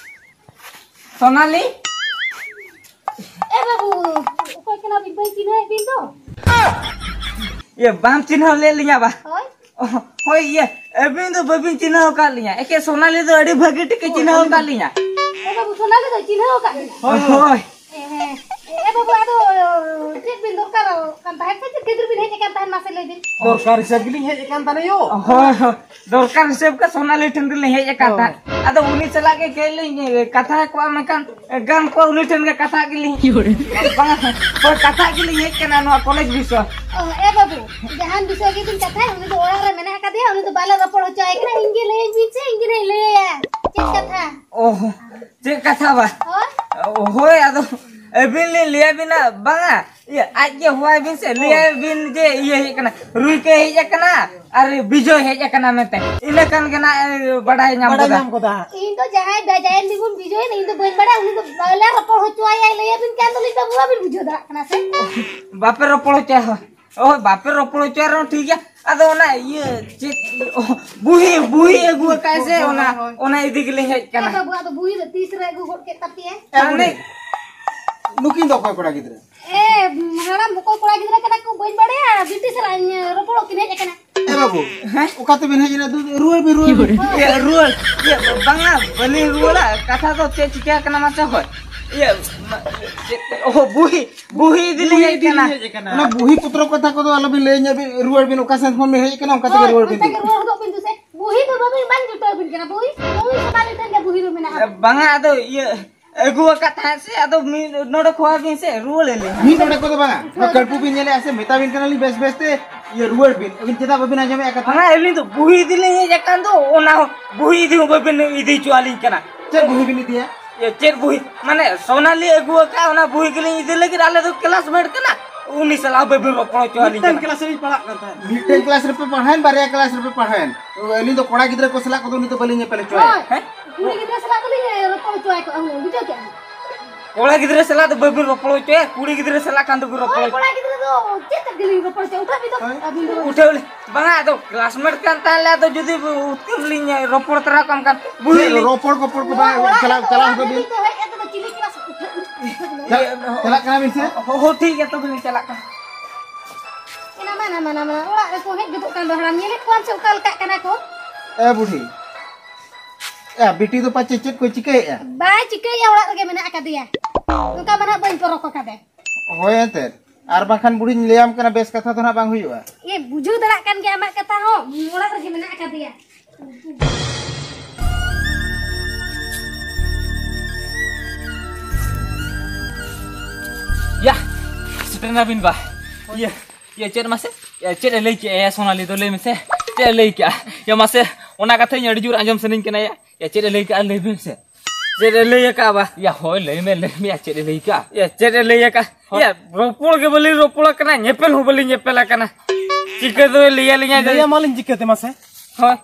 ᱥᱳᱱᱟᱞᱤ᱾ ᱮ ᱵᱟᱹᱵᱩ, ᱚᱠᱚᱭ ᱠᱟᱱᱟ ᱵᱤᱱ? ᱵᱟᱹᱧ ᱪᱤᱱᱦᱟᱹᱣᱮᱫ ᱵᱤᱱ ᱫᱚ᱾ ᱤᱭᱟᱹ, ᱵᱟᱢ ᱪᱤᱱᱦᱟᱹᱣ ᱞᱮᱫ ᱞᱤᱧᱟ ᱵᱟ? ᱦᱳᱭ᱾ ᱚ, ᱦᱳᱭ, ᱤᱭᱟᱹ, ᱟᱹᱵᱤᱱ ᱫᱚ ᱵᱟᱹᱵᱤᱱ ᱪᱤᱱᱦᱟᱹᱣ ᱟᱠᱟᱫ ᱞᱤᱧᱟ᱾ ᱮᱠᱮ ᱥᱳᱱᱟᱞᱤ ᱫᱚ ᱟᱹᱰᱤ ᱵᱷᱟᱹᱜᱤ ᱴᱷᱤᱠ ᱮ ᱪᱤᱱᱦᱟᱹᱣ ᱟᱠᱟᱫ ᱞᱤᱧᱟ᱾ ᱮ ᱵᱟᱹᱵᱩ, ᱥᱳᱱᱟᱞᱤ ᱫᱚ ᱪᱤᱱᱦᱟᱹᱣ ᱟᱠᱟᱫ ᱵᱤᱱᱟ? ᱦᱳᱭ᱾ ᱦᱳᱭ᱾ ᱦᱮᱸ, ᱦᱮᱸ᱾ ᱮ ᱵᱟᱹᱵᱩ, ᱟᱫᱚ ᱪᱮᱫ ᱵᱤᱱ ᱫᱚᱨᱠᱟᱨᱚᱜ ᱠᱟᱱ ᱛᱟᱦᱮᱸᱫ? ᱥᱮ ᱪᱮᱫ ᱠᱷᱟᱹᱛᱤᱨ ᱵᱤᱱ ᱦᱮᱡ ᱟᱠᱟᱱ ᱛᱟᱦᱮᱸᱫ? ᱢᱟᱥᱮ ᱞᱟᱹᱭ ᱵᱤᱱ᱾ ᱫᱚᱨᱠᱟᱨ ᱦᱤᱥᱟᱹᱵ ᱜᱮᱞᱤᱧ ᱦᱮᱡ ᱟᱠᱟᱱ ᱛᱟᱦᱮᱸᱫ ᱭᱳ᱾ ᱦᱳᱭ, ᱦᱳᱭ᱾ ᱫᱚᱨᱠᱟᱨ ᱦᱤᱥᱟᱹᱵ ᱜᱮ ᱥᱳᱱᱟᱞᱤ ᱴᱷᱮᱱ ᱜᱮᱞᱤᱧ ᱦᱮᱡ ᱟᱠᱟᱱ ᱦᱳᱭ᱾ ᱛᱟᱦᱮᱸᱫ᱾ ᱟᱫᱚ ᱩᱱᱤ ᱥᱟᱞᱟᱜ ᱜᱮ ᱠᱟᱹᱡ ᱞᱤᱧ, ᱮ, ᱠᱟᱛᱷᱟ ᱠᱚᱜᱼᱟ, ᱢᱮᱱᱠᱷᱟᱱ, ᱮ, ᱜᱟᱱ ᱠᱚᱜᱼᱟ ᱩᱱᱤ ᱴᱷᱮᱱ ᱜᱮ ᱠᱟᱛᱷᱟ ᱜᱮᱞᱤᱧ᱾ ᱵᱟᱝ, ᱦᱳᱭ, ᱠᱟᱛᱷᱟ ᱜᱮᱞᱤᱧ ᱦᱮᱡ ᱠᱟᱱᱟ ᱱᱚᱣᱟ ᱠᱚᱞᱮᱡᱽ ᱵᱤᱥᱚᱭ᱾ ᱚ, ᱮ ᱵᱟᱹᱵᱩ, ᱡᱟᱦᱟᱱ ᱵᱤᱥᱚᱭ ᱜᱮᱵᱤᱱ ᱠᱟᱛᱷᱟᱭᱟ, ᱩᱱᱤ ᱫᱚ ᱚᱲᱟᱜ ᱨᱮ ᱢᱮᱱᱟᱜ ᱟᱠᱟᱫᱮᱭᱟ, ᱩᱱᱤ ᱫᱚ ᱵᱟᱞᱮ ᱨᱚᱯᱚᱲ ᱦᱚᱪᱚ ᱟᱭ ᱠᱟᱱᱟ᱾ ᱤᱧ ᱜᱮ ᱞᱟᱹᱭᱟᱹᱧ ᱵᱤᱱ ᱥᱮ, ᱤᱧ ᱜᱮ ᱞᱟᱹᱭ ᱟᱭᱟ᱾ ᱪᱮᱫ ᱠᱟᱛᱷᱟ? ᱚ, ᱪᱮᱫ ᱠᱟᱛᱷᱟ ᱵᱟ? ᱦᱳᱭ᱾ ᱦᱳᱭ, ᱟᱫᱚ ᱟᱹᱵᱤᱱ ᱞᱤᱧ ᱞᱟᱹᱭ ᱟᱹᱵᱤᱱᱟ, ᱵᱟᱝᱟ, ᱤᱭᱟᱹ, ᱟᱡ ᱜᱮ ᱦᱚᱦᱚ ᱟᱭ ᱵᱤᱱ ᱥᱮ, ᱞᱟᱹᱭ ᱟᱭ ᱵᱤᱱ ᱡᱮ ᱤᱭᱟᱹ ᱦᱮᱡ ᱟᱠᱟᱱᱟ, ᱨᱩᱭ ᱠᱚ ᱦᱮᱡ ᱟᱠᱟᱱᱟ ᱟᱨ ᱵᱤᱡᱚᱭ ᱦᱮᱡ ᱟᱠᱟᱱᱟ ᱢᱮᱱᱛᱮ, ᱤᱱᱟᱹ ᱠᱷᱟᱱ ᱜᱮ ᱱᱟᱜ ᱮ ᱵᱟᱰᱟᱭ ᱧᱟᱢ ᱵᱟᱰᱟᱭ ᱜᱚᱫᱟ᱾ ᱧᱟᱢ ᱜᱚᱫᱟ᱾ ᱤᱧ ᱫᱚ ᱡᱟᱦᱟᱸᱭ ᱵᱟᱡᱟᱭᱮᱱ ᱫᱤᱱ ᱵᱚᱱ ᱵᱤᱡᱚᱭᱮᱱᱟ, ᱤᱧ ᱫᱚ ᱵᱟᱹᱧ ᱵᱟᱰᱟᱭᱟ, ᱩᱱᱤ ᱫᱚ ᱵᱟᱞᱮ ᱨᱚᱯᱚᱲ ᱦᱚᱪᱚ ᱟᱭᱟ, ᱞᱟᱹᱭ ᱟᱹᱵᱤᱱ ᱠᱟᱱ ᱫᱚᱞᱤᱧ ᱵᱟᱹᱵᱩ, ᱵᱟᱹᱵᱤᱱ ᱵᱩᱡᱷᱟᱹᱣ ᱫᱟᱲᱮᱭᱟᱜ ᱠᱟᱱᱟ ᱥᱮ? ᱵᱟᱯᱮ ᱨᱚᱯᱚᱲ ᱦᱚᱪᱚᱭᱟ? ᱦᱳᱭ, ᱵᱟᱯᱮ ᱨᱚᱯᱚᱲ ᱦᱚᱪᱚᱭᱟ ᱨᱮᱦᱚᱸ ᱴᱷᱤᱠ ᱜᱮᱭᱟ᱾ ᱟᱫᱚ ᱚᱱᱟ ᱤᱭᱟᱹ ᱪᱮᱫ, ᱚ, ᱵᱩᱦᱤ, ᱵᱩᱦᱤ ᱟᱹᱜᱩ ᱟᱠᱟᱫ ᱥᱮ, ᱦᱳᱭ, ᱚᱱᱟ, ᱦᱳᱭ, ᱦᱳᱭ᱾ ᱚᱱᱟ ᱤᱫᱤ ᱜᱮᱞᱤᱧ ᱦᱮᱡ ᱮ ᱠᱟᱱᱟ᱾ ᱵᱟᱹᱵᱩ, ᱟᱫᱚ ᱵᱩᱦᱤ ᱫᱚ ᱛᱤᱥ ᱨᱮ ᱟᱹᱜᱩ ᱜᱚᱫ ᱠᱮᱫ ᱛᱟᱯᱮᱭᱟ? ᱮ, ᱢᱟᱱᱮ ᱱᱩᱠᱤᱱ ᱫᱚ ᱚᱠᱚᱭ ᱠᱚᱲᱟ ᱜᱤᱫᱽᱨᱟᱹ? ᱮ, ᱦᱟᱲᱟᱢ, ᱚᱠᱚᱭ ᱠᱚᱲᱟ ᱜᱤᱫᱽᱨᱟᱹ ᱠᱟᱱᱟ ᱠᱚ ᱵᱟᱹᱧ ᱵᱟᱲᱟᱭᱟ, ᱵᱤᱴᱤ ᱥᱟᱞᱟᱜ ᱤᱧ ᱨᱚᱯᱚᱲᱚᱜ ᱠᱤᱱ ᱦᱮᱡ ᱟᱠᱟᱱᱟ᱾ ᱮ ᱵᱟᱹᱵᱩ, ᱦᱮᱸ? ᱚᱠᱟ ᱛᱮᱵᱤᱱ ᱦᱮᱡ ᱮᱱᱟ? ᱫᱩ-, ᱨᱩᱣᱟᱹᱲ ᱵᱤᱱ, ᱨᱩᱣᱟᱹᱲ ᱵᱤᱱ᱾ ᱤᱭᱟᱹ, ᱨᱩᱣᱟᱹᱲ, ᱤᱭᱟᱹ, ᱵᱟᱝᱟ, ᱵᱟᱹᱞᱤᱧ ᱨᱩᱣᱟᱹᱲᱟ᱾ ᱠᱟᱛᱷᱟ ᱫᱚ ᱪᱮᱫ ᱪᱤᱠᱟᱹ ᱠᱟᱱᱟ ᱢᱟᱥᱮ ᱦᱳᱭ? ᱤᱭᱟᱹ, ᱪᱮᱫ? ᱚ, ᱵᱩᱦᱤ, ᱵᱩᱦᱤ ᱤᱫᱤ ᱞᱤᱧ ᱦᱮᱡ ᱠᱟᱱᱟ᱾ ᱚᱱᱟ ᱵᱩᱦᱤ ᱯᱚᱛᱨᱚ ᱠᱟᱛᱷᱟ ᱠᱚᱫᱚ ᱟᱞᱚᱵᱤᱱ ᱞᱟᱹᱭ ᱧᱟ, ᱵᱤᱱ ᱨᱩᱣᱟᱹᱲ ᱵᱤᱱ, ᱚᱠᱟ ᱥᱮᱱ ᱠᱷᱚᱱ ᱵᱤᱱ ᱦᱮᱡ ᱠᱟᱱᱟ, ᱚᱱᱠᱟ ᱛᱮᱜᱮ ᱦᱳᱭ, ᱨᱩᱣᱟᱹᱲ ᱵᱤᱱ ᱚᱱᱠᱟ ᱫᱩ᱾ ᱜᱮ ᱨᱩᱣᱟᱹᱲ ᱦᱚᱫᱚᱜ ᱵᱤᱱ ᱫᱩ ᱥᱮ᱾ ᱵᱩᱦᱤ ᱫᱚ ᱵᱟᱹᱵᱤᱱ, ᱵᱟᱝ ᱡᱩᱴᱟᱹᱣ ᱵᱤᱱ ᱠᱟᱱᱟ, ᱵᱩᱦᱤ, ᱵᱩᱦᱤ ᱥᱟᱢᱟᱱ ᱴᱷᱮᱱ ᱜᱮ ᱵᱩᱦᱤ ᱫᱚ ᱢᱮᱱᱟᱜᱼᱟ᱾ ᱵᱟᱝᱟ, ᱟᱫᱚ ᱤᱭᱟᱹ, ᱟᱹᱜᱩ ᱟᱠᱟᱫ ᱛᱟᱦᱮᱸᱫ ᱥᱮ, ᱟᱫᱚ ᱢᱤᱫ ᱱᱚᱰᱮ ᱠᱷᱚᱣᱟ ᱵᱤᱱ ᱥᱮ, ᱨᱩᱣᱟᱹᱲ ᱟᱹᱞᱤᱧ᱾ ᱢᱤᱫ ᱱᱚᱰᱮ ᱠᱚᱫᱚ ᱵᱟᱝᱟ, ᱱᱚᱣᱟ ᱠᱟᱹᱞᱯᱩ ᱵᱤᱱ ᱧᱮᱞᱮᱜᱼᱟ ᱥᱮ, ᱢᱮᱛᱟ ᱵᱤᱱ ᱠᱟᱱᱟᱞᱤᱧ ᱵᱮᱥ ᱵᱮᱥ ᱛᱮ, ᱤᱭᱟᱹ, ᱨᱩᱣᱟᱹᱲ ᱵᱤᱱ᱾ ᱟᱹᱵᱤᱱ ᱪᱮᱫᱟᱜ ᱵᱟᱹᱵᱤᱱ ᱟᱸᱡᱚᱢᱮᱜᱼᱟ ᱠᱟᱛᱷᱟ? ᱵᱟᱝᱟ, ᱟᱹᱞᱤᱧ ᱫᱚ ᱵᱩᱦᱤ ᱤᱫᱤ ᱞᱤᱧ ᱦᱮᱡ ᱟᱠᱟᱱ ᱫᱚ, ᱚᱱᱟ ᱦᱚᱸ ᱵᱩᱦᱤ ᱤᱫᱤ ᱦᱚᱸ ᱵᱟᱹᱵᱤᱱ ᱤᱫᱤ ᱦᱚᱪᱚ ᱟᱹᱞᱤᱧ ᱠᱟᱱᱟ᱾ ᱪᱮᱫ ᱵᱩᱦᱤ ᱵᱤᱱ ᱤᱫᱤᱭᱟ? ᱮ, ᱪᱮᱫ ᱵᱩᱦᱤ? ᱢᱟᱱᱮ, ᱥᱳᱱᱟᱞᱤ ᱟᱹᱜᱩ ᱟᱠᱟᱫ, ᱚᱱᱟ ᱵᱩᱦᱤ ᱜᱮᱞᱤᱧ ᱤᱫᱤ ᱞᱟᱹᱜᱤᱫ, ᱟᱞᱮ ᱫᱚ ᱠᱞᱟᱥᱢᱮᱴ ᱠᱟᱱᱟ, ᱩᱱᱤ ᱥᱟᱞᱟᱜ ᱵᱟᱹᱵᱤᱱ ᱨᱚᱯᱚᱲ ᱦᱚᱪᱚ ᱟᱹᱞᱤᱧ ᱢᱤᱫᱴᱟᱝ ᱠᱟᱱᱟ᱾ ᱠᱞᱟᱥ ᱨᱮᱞᱤᱧ ᱯᱟᱲᱦᱟᱜ ᱠᱟᱱ ᱛᱟᱦᱮᱸᱫ᱾ ᱢᱤᱫᱴᱟᱝ ᱠᱞᱟᱥ ᱨᱮᱯᱮ ᱯᱟᱲᱦᱟᱣᱮᱱ, ᱵᱟᱨᱭᱟ ᱠᱞᱟᱥ ᱨᱮᱯᱮ ᱯᱟᱲᱦᱟᱣᱮᱱ? ᱟᱹᱞᱤᱧ ᱫᱚ ᱠᱚᱲᱟ ᱜᱤᱫᱽᱨᱟᱹ ᱠᱚ ᱥᱟᱞᱟᱜ ᱠᱚᱫᱚ ᱩᱱᱤ ᱫᱚ ᱵᱟᱹᱞᱤᱧ ᱧᱮᱯᱮᱞ ᱦᱚᱪᱚᱣᱟᱭᱟ᱾ ᱦᱳᱭ᱾ ᱦᱮᱸ? ᱠᱩᱲᱤ ᱜᱤᱫᱽᱨᱟᱹ ᱥᱟᱞᱟᱜ ᱫᱚᱞᱤᱧ ᱨᱚᱯᱚᱲ ᱦᱚᱪᱚᱣᱟᱭ ᱠᱚᱜᱼᱟ ᱦᱩᱱᱟᱹᱝ, ᱵᱩᱡᱷᱟᱹᱣ ᱠᱮᱜᱼᱟ ᱵᱤᱱ? ᱠᱚᱲᱟ ᱜᱤᱫᱽᱨᱟᱹ ᱥᱟᱞᱟᱜ ᱫᱚ ᱵᱟᱹᱵᱤᱱ ᱨᱚᱯᱚᱲ ᱦᱚᱪᱚᱭᱟ, ᱠᱩᱲᱤ ᱜᱤᱫᱽᱨᱟᱹ ᱥᱟᱞᱟᱜ ᱠᱷᱟᱱ ᱫᱚᱵᱤᱱ ᱨᱚᱯᱚᱲ ᱦᱳᱭ, ᱦᱚᱪᱚᱭᱟ᱾ ᱠᱚᱲᱟ ᱜᱤᱫᱽᱨᱟᱹ ᱫᱚ ᱪᱮᱫ ᱛᱮᱫ ᱜᱮᱞᱤᱧ ᱨᱚᱯᱚᱲ ᱦᱚᱪᱚᱭᱟ, ᱩᱴᱷᱟᱹᱣ ᱵᱤᱱ ᱫᱚ᱾ ᱦᱳᱭ᱾ ᱟᱹᱵᱤᱱ ᱫᱚ ᱩᱴᱷᱟᱹᱣ ᱞᱤᱧ᱾ ᱵᱟᱝᱟ, ᱟᱫᱚ ᱠᱞᱟᱥᱢᱮᱴ ᱠᱟᱱ ᱛᱟᱦᱮᱸ ᱞᱮ, ᱟᱫᱚ ᱡᱩᱫᱤ ᱩᱛᱟᱹᱨ ᱞᱤᱧ ᱨᱚᱯᱚᱲ ᱛᱚᱨᱟ ᱠᱚᱜ ᱠᱷᱟᱱ, ᱵᱩᱡᱽ ᱪᱮᱫ ᱞᱤᱧ᱾ ᱨᱚᱯᱚᱲ ᱠᱚᱯᱚᱲ ᱠᱚ ᱵᱟᱝ ᱚᱲᱟᱜ ᱪᱟᱞᱟᱣ, ᱨᱮᱫᱚ ᱪᱟᱞᱟᱣ ᱚᱲᱟᱜ ᱦᱚᱫᱚᱜ ᱵᱤᱱ᱾ ᱨᱮᱫᱚ ᱦᱮᱡ ᱠᱟᱛᱮ ᱫᱚ ᱪᱤᱞᱤ ᱠᱞᱟᱥ ᱩᱴᱷᱟᱹᱣ, ᱩᱴᱷᱟᱹᱣ ᱵᱤᱱ᱾ ᱪᱟᱞᱟᱜ, ᱪᱟᱞᱟᱜ ᱠᱟᱱᱟ ᱵᱤᱱ ᱥᱮ? ᱦᱚ-, ᱦᱚ, ᱴᱷᱤᱠ ᱜᱮᱭᱟ, ᱛᱚᱵᱮ ᱞᱤᱧ ᱪᱟᱞᱟᱜ ᱠᱟᱱᱟ᱾ ᱮᱱᱟ ᱢᱟ, ᱮᱱᱟ ᱢᱟ, ᱮᱱᱟ ᱢᱟ, ᱚᱲᱟᱜ ᱨᱮᱠᱚ ᱦᱮᱡ ᱜᱚᱫᱚᱜ ᱠᱟᱱ ᱫᱚ, ᱦᱟᱲᱟᱢ, ᱧᱮᱞᱮᱫ ᱠᱚᱣᱟᱢ ᱥᱮ ᱚᱠᱟ ᱞᱮᱠᱟᱜ ᱠᱟᱱᱟ ᱠᱚ? ᱮ ᱵᱩᱰᱷᱤ, ᱮ ᱵᱤᱴᱤ ᱫᱚ ᱯᱟᱪᱮ ᱪᱮᱫ ᱠᱚᱭ ᱪᱤᱠᱟᱹᱭᱮᱫᱼᱟ? ᱵᱟᱭ ᱪᱤᱠᱟᱹᱭᱮᱫᱼᱟ, ᱚᱲᱟᱜ ᱨᱮᱜᱮ ᱢᱮᱱᱟᱜ ᱟᱠᱟᱫᱮᱭᱟ᱾ ᱚᱱᱠᱟ ᱢᱟ ᱱᱟᱦᱟᱜ ᱵᱟᱹᱧ ᱯᱚᱨᱚᱠ ᱟᱠᱟᱫᱮ᱾ ᱦᱳᱭ ᱮᱱᱛᱮᱫ, ᱟᱨ ᱵᱟᱝᱠᱷᱟᱱ ᱵᱩᱰᱷᱤᱧ ᱞᱟᱹᱭᱟᱢ ᱠᱟᱱᱟ, ᱵᱮᱥ ᱠᱟᱛᱷᱟ ᱫᱚ ᱱᱟᱦᱟᱜ ᱵᱟᱝ ᱦᱩᱭᱩᱜᱼᱟ᱾ ᱮ, ᱵᱩᱡᱷᱟᱹᱣ ᱫᱟᱲᱮᱭᱟᱜ ᱠᱟᱱ ᱜᱮᱭᱟ ᱟᱢᱟᱜ ᱠᱟᱛᱷᱟ ᱦᱚᱸ, ᱚᱲᱟᱜ ᱨᱮᱜᱮ ᱢᱮᱱᱟᱜ ᱟᱠᱟᱫᱮᱭᱟ᱾ ᱭᱟ, ᱥᱮᱴᱮᱨ ᱱᱟᱵᱤᱱ ᱵᱟ᱾ ᱤᱭᱟᱹ, ᱤᱭᱟᱹ, ᱪᱮᱫ ᱢᱟᱥᱮ? ᱤᱭᱟᱹ, ᱪᱮᱫ ᱮ ᱞᱟᱹᱭ ᱠᱮᱜᱼᱟ ᱭᱟ ᱥᱳᱱᱟᱞᱤ ᱫᱚ? ᱞᱟᱹᱭ ᱢᱮᱥᱮ, ᱪᱮᱫ ᱮ ᱞᱟᱹᱭ ᱠᱮᱜᱼᱟ? ᱭᱟ ᱢᱟᱥᱮ, ᱚᱱᱟ ᱠᱟᱛᱷᱟ ᱤᱧ ᱟᱹᱰᱤ ᱡᱳᱨ ᱟᱸᱡᱚᱢ ᱥᱟᱱᱟᱧ ᱠᱟᱱᱟ ᱭᱟ᱾ ᱭᱟ, ᱪᱮᱫ ᱮ ᱞᱟᱹᱭ ᱠᱮᱜᱼᱟ? ᱞᱟᱹᱭ ᱵᱤᱱ ᱥᱮ᱾ ᱪᱮᱫ ᱮ ᱞᱟᱹᱭ ᱟᱠᱟᱜᱼᱟ ᱵᱟ? ᱭᱟ, ᱦᱳᱭ, ᱞᱟᱹᱭ ᱢᱮ, ᱞᱟᱹᱭ ᱢᱮ, ᱭᱟ, ᱪᱮᱫ ᱮ ᱞᱟᱹᱭ ᱠᱮᱜᱼᱟ? ᱭᱟ, ᱪᱮᱫ ᱮ ᱞᱟᱹᱭ ᱟᱠᱟᱜᱼᱟ? ᱦᱳᱭ᱾ ᱭᱟ, ᱨᱚᱯᱚᱲ ᱜᱮ ᱵᱟᱹᱞᱤᱧ ᱨᱚᱯᱚᱲ ᱟᱠᱟᱱᱟ, ᱧᱮᱯᱮᱞ ᱦᱚᱸ ᱵᱟᱹᱞᱤᱧ ᱧᱮᱯᱮᱞ ᱟᱠᱟᱱᱟ᱾ ᱪᱤᱠᱟᱹ ᱫᱚᱭ ᱞᱟᱹᱭ ᱟᱹᱞᱤᱧᱟ ᱡᱮ ᱞᱟᱹᱭ ᱟᱢᱟᱞᱤᱧ ᱪᱤᱠᱟᱹᱛᱮ ᱢᱟᱥᱮ? ᱦᱳᱭ᱾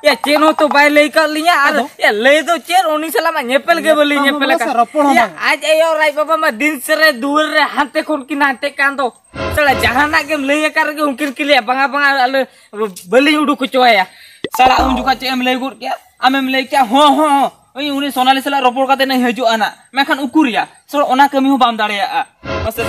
ᱭᱟ, ᱪᱮᱫ ᱦᱚᱸ ᱛᱚ ᱵᱟᱭ ᱞᱟᱹᱭ ᱠᱟᱜ ᱞᱤᱧᱟ, ᱟᱨ ᱟᱫᱚ? ᱭᱟ, ᱞᱟᱹᱭ ᱫᱚ ᱪᱮᱫ, ᱩᱱᱤ ᱥᱟᱞᱟᱜ ᱢᱟ ᱧᱮᱯᱮᱞ ᱜᱮ ᱵᱟᱹᱞᱤᱧ ᱧᱮᱯᱮᱞ ᱦᱚᱸ ᱧᱮᱯᱮᱞ ᱵᱟᱝ ᱟᱠᱟᱱ᱾ ᱥᱮ, ᱨᱚᱯᱚᱲ ᱦᱚᱸ ᱭᱟ, ᱵᱟᱝ᱾ ᱟᱡ ᱟᱭᱳ ᱟᱨ ᱟᱡ ᱵᱟᱵᱟ ᱢᱟ ᱫᱤᱱ ᱥᱮᱫ ᱨᱮ ᱫᱩᱣᱟᱹᱨ ᱨᱮ ᱦᱟᱱᱛᱮ ᱠᱷᱚᱱ ᱠᱤᱱ ᱦᱟᱱᱛᱮᱜ ᱠᱟᱱ ᱫᱚ᱾ ᱥᱟᱞᱟ, ᱡᱟᱦᱟᱱᱟᱜ ᱜᱮᱢ ᱞᱟᱹᱭ ᱟᱠᱟᱫ ᱨᱮᱜᱮ ᱩᱱᱠᱤᱱ ᱠᱤᱱ ᱞᱟᱹᱭᱟ, "ᱵᱟᱝᱟ, ᱵᱟᱝᱟ, ᱟᱞᱮ ᱵᱟᱹᱞᱤᱧ ᱩᱰᱩᱠ ᱦᱚᱪᱚᱣᱟᱭᱟ᱾" ᱥᱟᱞᱟ, ᱩᱱ ᱡᱚᱠᱷᱟᱡ ᱪᱮᱫ ᱮᱢ ᱞᱟᱹᱭ ᱜᱚᱫ ᱠᱮᱜᱼᱟ? ᱟᱢᱮᱢ ᱞᱟᱹᱭ ᱠᱮᱜᱼᱟ, "ᱦᱚᱸ, ᱦᱚᱸ, ᱦᱚᱸ, ᱤᱧ ᱩᱱᱤ ᱥᱳᱱᱟᱞᱤ ᱥᱟᱞᱟᱜ ᱨᱚᱯᱚᱲ ᱠᱟᱛᱮ ᱤᱧ ᱦᱤᱡᱩᱜᱼᱟ ᱱᱟᱜ᱾" ᱢᱮᱱᱠᱷᱟᱱ ᱩᱠᱩᱨᱭᱟ? ᱥᱟᱞᱟ, ᱚᱱᱟ ᱠᱟᱹᱢᱤ ᱦᱚᱸ ᱵᱟᱢ ᱫᱟᱲᱮᱭᱟᱜᱼᱟ᱾ ᱢᱟᱥᱮ,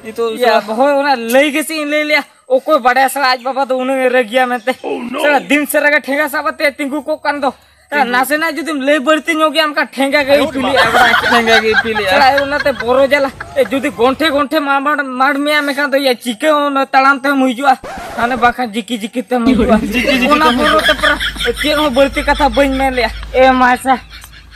ᱱᱤᱛᱚᱜ ᱭᱟ, ᱥᱟᱞᱟ ᱦᱳᱭ, ᱚᱱᱟ ᱞᱟᱹᱭ ᱜᱮᱥᱮ ᱤᱧ ᱞᱟᱹᱭ ᱞᱮᱜᱼᱟ, ᱚᱠᱚᱭ ᱵᱟᱰᱟᱭᱟ ᱥᱟᱞᱟ, ᱟᱡ ᱵᱟᱵᱟ ᱫᱚ ᱩᱱᱟᱹᱜ ᱮ ᱨᱟᱹᱜᱤᱭᱟ ᱢᱮᱱᱛᱮ᱾ ᱥᱟᱞᱟ, ᱫᱤᱱ ᱥᱟᱨᱟ ᱜᱮ ᱴᱷᱮᱸᱜᱟ ᱥᱟᱵ ᱠᱟᱛᱮ ᱛᱤᱸᱜᱩ ᱠᱚᱜ ᱠᱟᱱ ᱫᱚ᱾ ᱱᱟᱥᱮᱱᱟᱜ ᱡᱩᱫᱤᱢ ᱞᱟᱹᱭ ᱵᱟᱹᱲᱛᱤ ᱧᱚᱜ ᱜᱮᱭᱟ, ᱚᱱᱠᱟ ᱴᱷᱮᱸᱜᱟ ᱜᱮ ᱤᱯᱤᱞᱮᱜᱼᱟ᱾ ᱴᱷᱮᱸᱜᱟ ᱜᱮ ᱤᱯᱤᱞᱮᱜᱼᱟ᱾ ᱥᱟᱞᱟ, ᱚᱱᱟᱛᱮ ᱵᱚᱨᱚ ᱡᱟᱞᱟ᱾ ᱮ, ᱡᱩᱫᱤ ᱜᱚᱱᱴᱷᱮ ᱜᱚᱱᱴᱷᱮ ᱢᱟᱲ, ᱢᱟᱲ, ᱢᱟᱲ ᱢᱮᱭᱟ, ᱢᱮᱱᱠᱷᱟᱱ ᱫᱚ ᱭᱟ ᱪᱤᱠᱟᱹ ᱚᱱᱟ ᱛᱟᱲᱟᱢ ᱛᱮᱢ ᱦᱤᱡᱩᱜᱼᱟ, ᱦᱟᱱᱮ ᱵᱟᱠᱷᱟᱱ ᱡᱤᱠᱤ ᱡᱤᱠᱤ ᱛᱮᱢ ᱦᱤᱡᱩᱜᱼᱟ᱾ ᱡᱤᱠᱤ ᱡᱤᱠᱤ ᱚᱱᱟ ᱛᱮᱢ ᱵᱚᱨᱚ ᱛᱮ ᱯᱩᱨᱟᱹ ᱪᱮᱫ ᱦᱚᱸ ᱵᱟᱹᱲᱛᱤ ᱠᱟᱛᱷᱟ ᱵᱟᱹᱧ ᱢᱮᱱ ᱞᱮᱜᱼᱟ᱾ ᱮ ᱢᱟᱭᱥᱟ,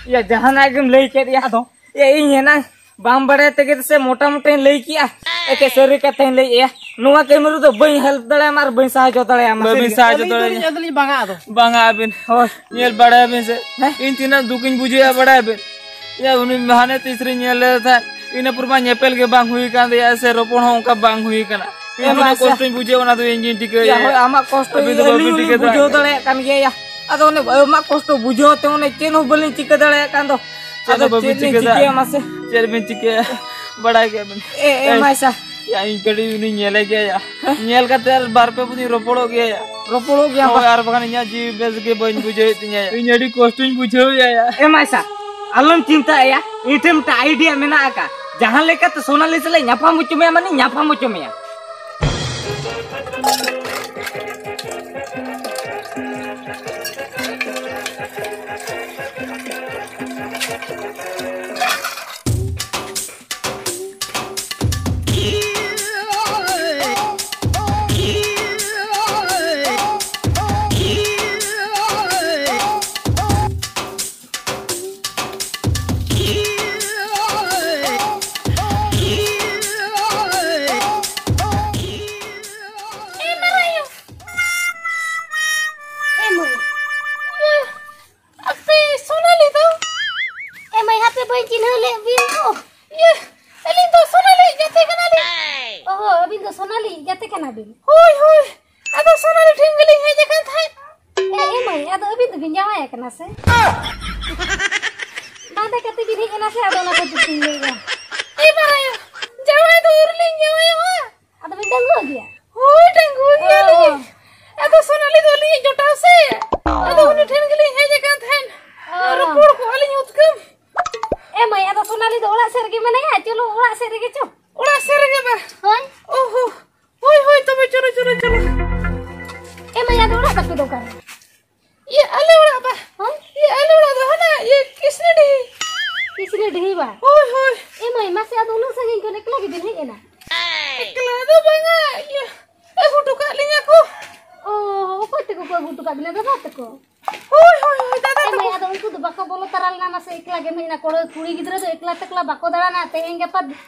ᱭᱟ ᱡᱟᱦᱟᱱᱟᱜ ᱜᱮᱢ ᱞᱟᱹᱭ ᱠᱮᱫ ᱭᱟ᱾ ᱟᱫᱚ? ᱮ, ᱤᱧ ᱮᱱᱟᱝ ᱵᱟᱢ ᱵᱟᱲᱟᱭ ᱛᱮᱜᱮ ᱥᱮ ᱢᱚᱴᱟ ᱢᱚᱴᱟᱧ ᱞᱟᱹᱭ ᱠᱮᱜᱼᱟ᱾ ᱮᱠᱮ ᱥᱟᱹᱨᱤ ᱠᱟᱛᱷᱟᱧ ᱞᱟᱹᱭᱮᱜᱼᱟ, ᱱᱚᱣᱟ ᱠᱟᱹᱢᱤ ᱨᱮᱫᱚ ᱵᱟᱹᱧ help ᱫᱟᱲᱮᱭᱟᱢᱟ ᱟᱨ ᱵᱟᱹᱧ ᱥᱟᱦᱟᱡᱽᱡᱚ ᱫᱟᱲᱮᱭᱟᱢᱟ᱾ ᱵᱟᱹᱵᱤᱱ ᱥᱟᱹᱨᱤ ᱥᱟᱦᱟᱡᱽᱡᱚ ᱟᱹᱞᱤᱧ ᱫᱟᱲᱮᱭᱟᱢᱟ᱾ ᱫᱚᱞᱤᱧ, ᱟᱹᱞᱤᱧ ᱵᱟᱝᱟ ᱟᱫᱚ᱾ ᱵᱟᱝᱟ ᱟᱹᱵᱤᱱ᱾ ᱦᱳᱭ᱾ ᱧᱮᱞ ᱵᱟᱲᱟᱭᱟᱵᱤᱱ ᱥᱮ, ᱦᱮᱸ? ᱤᱧ ᱛᱤᱱᱟᱹᱜ ᱫᱩᱠᱤᱧ ᱵᱩᱡᱷᱟᱹᱣᱮᱫᱼᱟ ᱵᱟᱲᱟᱭᱟᱵᱤᱱ? ᱭᱟ, ᱩᱱᱤ ᱦᱟᱱᱮ ᱛᱤᱥ ᱨᱤᱧ ᱧᱮᱞ ᱞᱮᱫᱮ ᱛᱟᱦᱮᱸᱫ, ᱤᱱᱟᱹ ᱯᱚᱨ ᱢᱟ ᱧᱮᱯᱮᱞ ᱜᱮ ᱵᱟᱝ ᱦᱩᱭ ᱠᱟᱱ ᱛᱟᱭᱟ ᱥᱮ ᱨᱚᱯᱚᱲ ᱦᱚᱸ ᱚᱱᱠᱟ ᱵᱟᱝ ᱦᱩᱭ ᱠᱟᱱᱟ᱾ ᱤᱧ ᱮ ᱛᱤᱱᱟᱹᱜ ᱢᱟᱥᱮ᱾ ᱠᱚᱥᱴᱚᱧ ᱵᱩᱡᱷᱟᱹᱣᱟ ᱚᱱᱟ ᱫᱚ ᱤᱧ ᱜᱤᱧ ᱴᱷᱤᱠᱟᱹᱭᱟ᱾ ᱭᱟ, ᱦᱳᱭ, ᱟᱢᱟᱜ ᱠᱚᱥᱴᱚ ᱟᱹᱵᱤᱱ ᱫᱚ ᱟᱹᱞᱤᱧ ᱵᱟᱹᱵᱤᱱ ᱦᱚᱸᱞᱤᱧ ᱴᱷᱤᱠᱟᱹ ᱵᱩᱡᱷᱟᱹᱣ ᱫᱟᱲᱮᱭᱟᱜ ᱫᱟᱲᱮᱭᱟᱜ ᱠᱟᱱ ᱜᱮᱭᱟ, ᱭᱟ᱾ ᱟᱫᱚ ᱚᱱᱮ ᱟᱢᱟᱜ ᱠᱚᱥᱴᱚ ᱵᱩᱡᱷᱟᱹᱣ ᱛᱮ ᱚᱱᱮ ᱪᱮᱫ ᱦᱚᱸ ᱵᱟᱹᱞᱤᱧ ᱪᱤᱠᱟᱹ ᱫᱟᱲᱮᱭᱟᱜ ᱠᱟᱱ ᱫᱚ᱾ ᱪᱮᱫ ᱟᱫᱚ ᱦᱚᱸ ᱵᱟᱹᱵᱤᱱ ᱪᱮᱫ ᱞᱤᱧ ᱪᱤᱠᱟᱹ ᱪᱤᱠᱟᱹᱭᱟ ᱫᱟᱲᱮᱭᱟᱜᱼᱟ᱾ ᱢᱟᱥᱮ? ᱪᱮᱫ ᱵᱤᱱ ᱪᱤᱠᱟᱹᱭᱟ? ᱵᱟᱲᱟᱭ ᱜᱮᱭᱟ ᱵᱤᱱ᱾ ᱮ, ᱮ, ᱮᱭ, ᱢᱟᱭᱥᱟ᱾ ᱭᱟ, ᱤᱧ ᱠᱟᱹᱴᱤᱡ ᱩᱱᱤᱧ ᱧᱮᱞᱮ ᱜᱮᱭᱟ, ᱭᱟ᱾ ᱦᱮᱸ? ᱧᱮᱞ ᱠᱟᱛᱮ ᱟᱨ ᱵᱟᱨ ᱯᱮ ᱵᱚᱫᱤᱧ ᱨᱚᱯᱚᱲᱚᱜ ᱜᱮᱭᱟ, ᱭᱟ᱾ ᱨᱚᱯᱚᱲᱚᱜ ᱜᱮᱭᱟᱢ ᱦᱳᱭ, ᱵᱟ? ᱟᱨ ᱵᱟᱠᱷᱟᱱ ᱤᱧᱟᱹᱜ ᱡᱤᱣᱤ ᱵᱮᱥ ᱜᱮ ᱵᱟᱹᱧ ᱵᱩᱡᱷᱟᱹᱣᱮᱫ ᱛᱤᱧᱟᱹ, ᱭᱟ᱾ ᱤᱧ ᱟᱹᱰᱤ ᱠᱚᱥᱴᱚᱧ ᱵᱩᱡᱷᱟᱹᱣᱮᱫᱼᱟ, ᱭᱟ᱾ ᱮ ᱢᱟᱭᱥᱟ, ᱟᱞᱚᱢ ᱪᱤᱱᱛᱟᱹᱜᱼᱟ, ᱭᱟ᱾ ᱤᱧ ᱴᱷᱮᱱ ᱢᱤᱫᱴᱟᱝ idea ᱢᱮᱱᱟᱜ ᱟᱠᱟᱫ᱾ ᱡᱟᱦᱟᱸ ᱞᱮᱠᱟᱛᱮ ᱥᱳᱱᱟᱞᱤ ᱥᱟᱞᱟᱜ ᱧᱟᱯᱟᱢ ᱦᱚᱪᱚ ᱢᱮᱭᱟ, ᱢᱟᱱᱮ ᱧᱟᱯᱟᱢ ᱦᱚᱪᱚ ᱢᱮᱭᱟ᱾ ᱮ ᱢᱟᱹᱭ᱾ ᱟᱯᱮ ᱥᱳᱱᱟᱞᱤ ᱫᱚ? ᱮ ᱢᱟᱹᱭ, ᱦᱟᱯᱮ ᱵᱟᱹᱧ ᱪᱤᱱᱦᱟᱹᱣ ᱞᱮᱫ ᱵᱤᱱ ᱫᱚ᱾ ᱤᱭᱟᱹ, ᱟᱹᱞᱤᱧ ᱫᱚ ᱥᱳᱱᱟᱞᱤ ᱜᱟᱛᱮ ᱠᱟᱱᱟᱞᱤᱧ᱾ ᱚ, ᱟᱹᱵᱤᱱ ᱫᱚ ᱥᱳᱱᱟᱞᱤ ᱜᱟᱛᱮ ᱠᱟᱱᱟ ᱵᱤᱱ? ᱦᱳᱭ, ᱦᱳᱭ᱾ ᱟᱫᱚ ᱥᱳᱱᱟᱞᱤ ᱴᱷᱮᱱ ᱜᱮᱞᱤᱧ ᱦᱮᱡ ᱟᱠᱟᱱ ᱛᱟᱦᱮᱸᱫ᱾ ᱮ, ᱮ ᱢᱟᱹᱭ, ᱟᱫᱚ ᱟᱹᱵᱤᱱ ᱫᱚᱵᱤᱱ ᱡᱟᱶᱟᱭ ᱟᱠᱟᱱᱟ ᱥᱮ? ᱵᱟᱸᱫᱮ ᱠᱟᱛᱮ ᱵᱤᱱ ᱦᱮᱡ ᱮᱱᱟ ᱥᱮ, ᱟᱫᱚ ᱚᱱᱟ ᱠᱷᱟᱹᱛᱤᱨ ᱛᱤᱧ ᱞᱟᱹᱭᱮᱫᱼᱟ᱾ ᱮ ᱢᱟᱹᱭ, ᱡᱟᱶᱟᱭ ᱫᱚ ᱟᱹᱣᱨᱤ ᱞᱤᱧ ᱡᱟᱶᱟᱭᱚᱜᱼᱟ᱾ ᱟᱫᱚ ᱵᱤᱱ ᱰᱟᱺᱜᱩᱣᱟᱹ ᱜᱮᱭᱟ? ᱦᱳᱭ, ᱰᱟᱺᱜᱩᱣᱟᱹ ᱜᱮᱭᱟᱞᱤᱧ᱾ ᱚ᱾ ᱟᱫᱚ ᱥᱳᱱᱟᱞᱤ ᱫᱚ ᱟᱹᱞᱤᱧᱤᱡ ᱡᱚᱴᱟᱣ ᱥᱮ᱾ ᱚ᱾ ᱟᱫᱚ ᱩᱱᱤ ᱴᱷᱮᱱ ᱜᱮᱞᱤᱧ ᱦᱮᱡ ᱟᱠᱟᱱ ᱛᱟᱦᱮᱸᱫ᱾ ᱚ᱾ ᱨᱚᱯᱚᱲ ᱠᱚᱜᱼᱟ ᱞᱤᱧ ᱩᱛᱠᱟᱹᱢ᱾ ᱮ ᱢᱟᱹᱭ, ᱟᱫᱚ ᱥᱳᱱᱟᱞᱤ ᱫᱚ ᱚᱲᱟᱜ ᱥᱮᱫ ᱨᱮᱜᱮ ᱢᱮᱱᱟᱭᱟ᱾ ᱪᱚᱞᱚ, ᱚᱲᱟᱜ ᱥᱮᱫ ᱨᱮᱜᱮ ᱪᱚ᱾ ᱚᱲᱟᱜ ᱥᱮᱫ ᱨᱮᱜᱮ ᱵᱟ? ᱦᱳᱭ᱾ ᱚ ᱦᱳ᱾ ᱦᱳᱭ, ᱦᱳᱭ, ᱛᱚᱵᱮ ᱪᱚᱞᱚ, ᱪᱚᱞᱚ, ᱪᱚᱞᱚ᱾ ᱮ ᱢᱟᱹᱭ, ᱟᱫᱚ ᱚᱲᱟᱜ ᱛᱟᱯᱮ ᱫᱚ ᱚᱠᱟᱨᱮ? ᱤᱭᱟᱹ, ᱟᱞᱮ ᱚᱲᱟᱜ ᱵᱟ᱾ ᱦᱳᱭ᱾ ᱤᱭᱟᱹ, ᱠᱤᱥᱱᱤᱰᱤᱦᱤ᱾ ᱠᱤᱥᱱᱤᱰᱤᱦᱤ ᱵᱟ? ᱦᱳᱭ, ᱦᱳᱭ᱾ ᱮ ᱢᱟᱹᱭ, ᱢᱟᱥᱮ ᱟᱫᱚ ᱩᱱᱟᱹᱜ ᱥᱟᱺᱜᱤᱧ ᱠᱷᱚᱱ ᱮᱠᱞᱟ ᱜᱮᱵᱤᱱ ᱦᱮᱡ ᱮᱱᱟ? ᱮᱠᱞᱟ ᱫᱚ ᱵᱟᱝᱟ, ᱤᱭᱟᱹ, ᱟᱹᱜᱩ ᱦᱚᱴᱚ ᱠᱟᱜ ᱞᱤᱧᱟ ᱠᱚ᱾ ᱚ, ᱚᱠᱚᱭ ᱛᱮᱠᱚ ᱠᱚ ᱟᱹᱜᱩ ᱦᱚᱴᱚ ᱠᱟᱜ ᱵᱤᱱᱟ, ᱫᱟᱫᱟ ᱛᱟᱠᱚ? ᱦᱳᱭ, ᱦᱳᱭ, ᱦᱳᱭ, ᱫᱟᱫᱟ ᱮ ᱢᱟᱹᱭ, ᱛᱟᱠᱚ᱾ ᱟᱫᱚ ᱩᱱᱠᱩ ᱫᱚ ᱵᱟᱠᱚ ᱵᱚᱞᱚ ᱛᱟᱨᱟ ᱞᱮᱱᱟ, ᱢᱟᱥᱮ ᱮᱠᱞᱟ ᱜᱮᱢ ᱦᱮᱡ ᱮᱱᱟ᱾ ᱠᱚᱲᱟ, ᱠᱩᱲᱤ ᱜᱤᱫᱽᱨᱟᱹ ᱫᱚ ᱮᱠᱞᱟ ᱛᱮᱠᱞᱟ ᱵᱟᱠᱚ ᱫᱟᱬᱟᱱᱟ᱾ ᱛᱮᱦᱮᱧ ᱜᱟᱯᱟ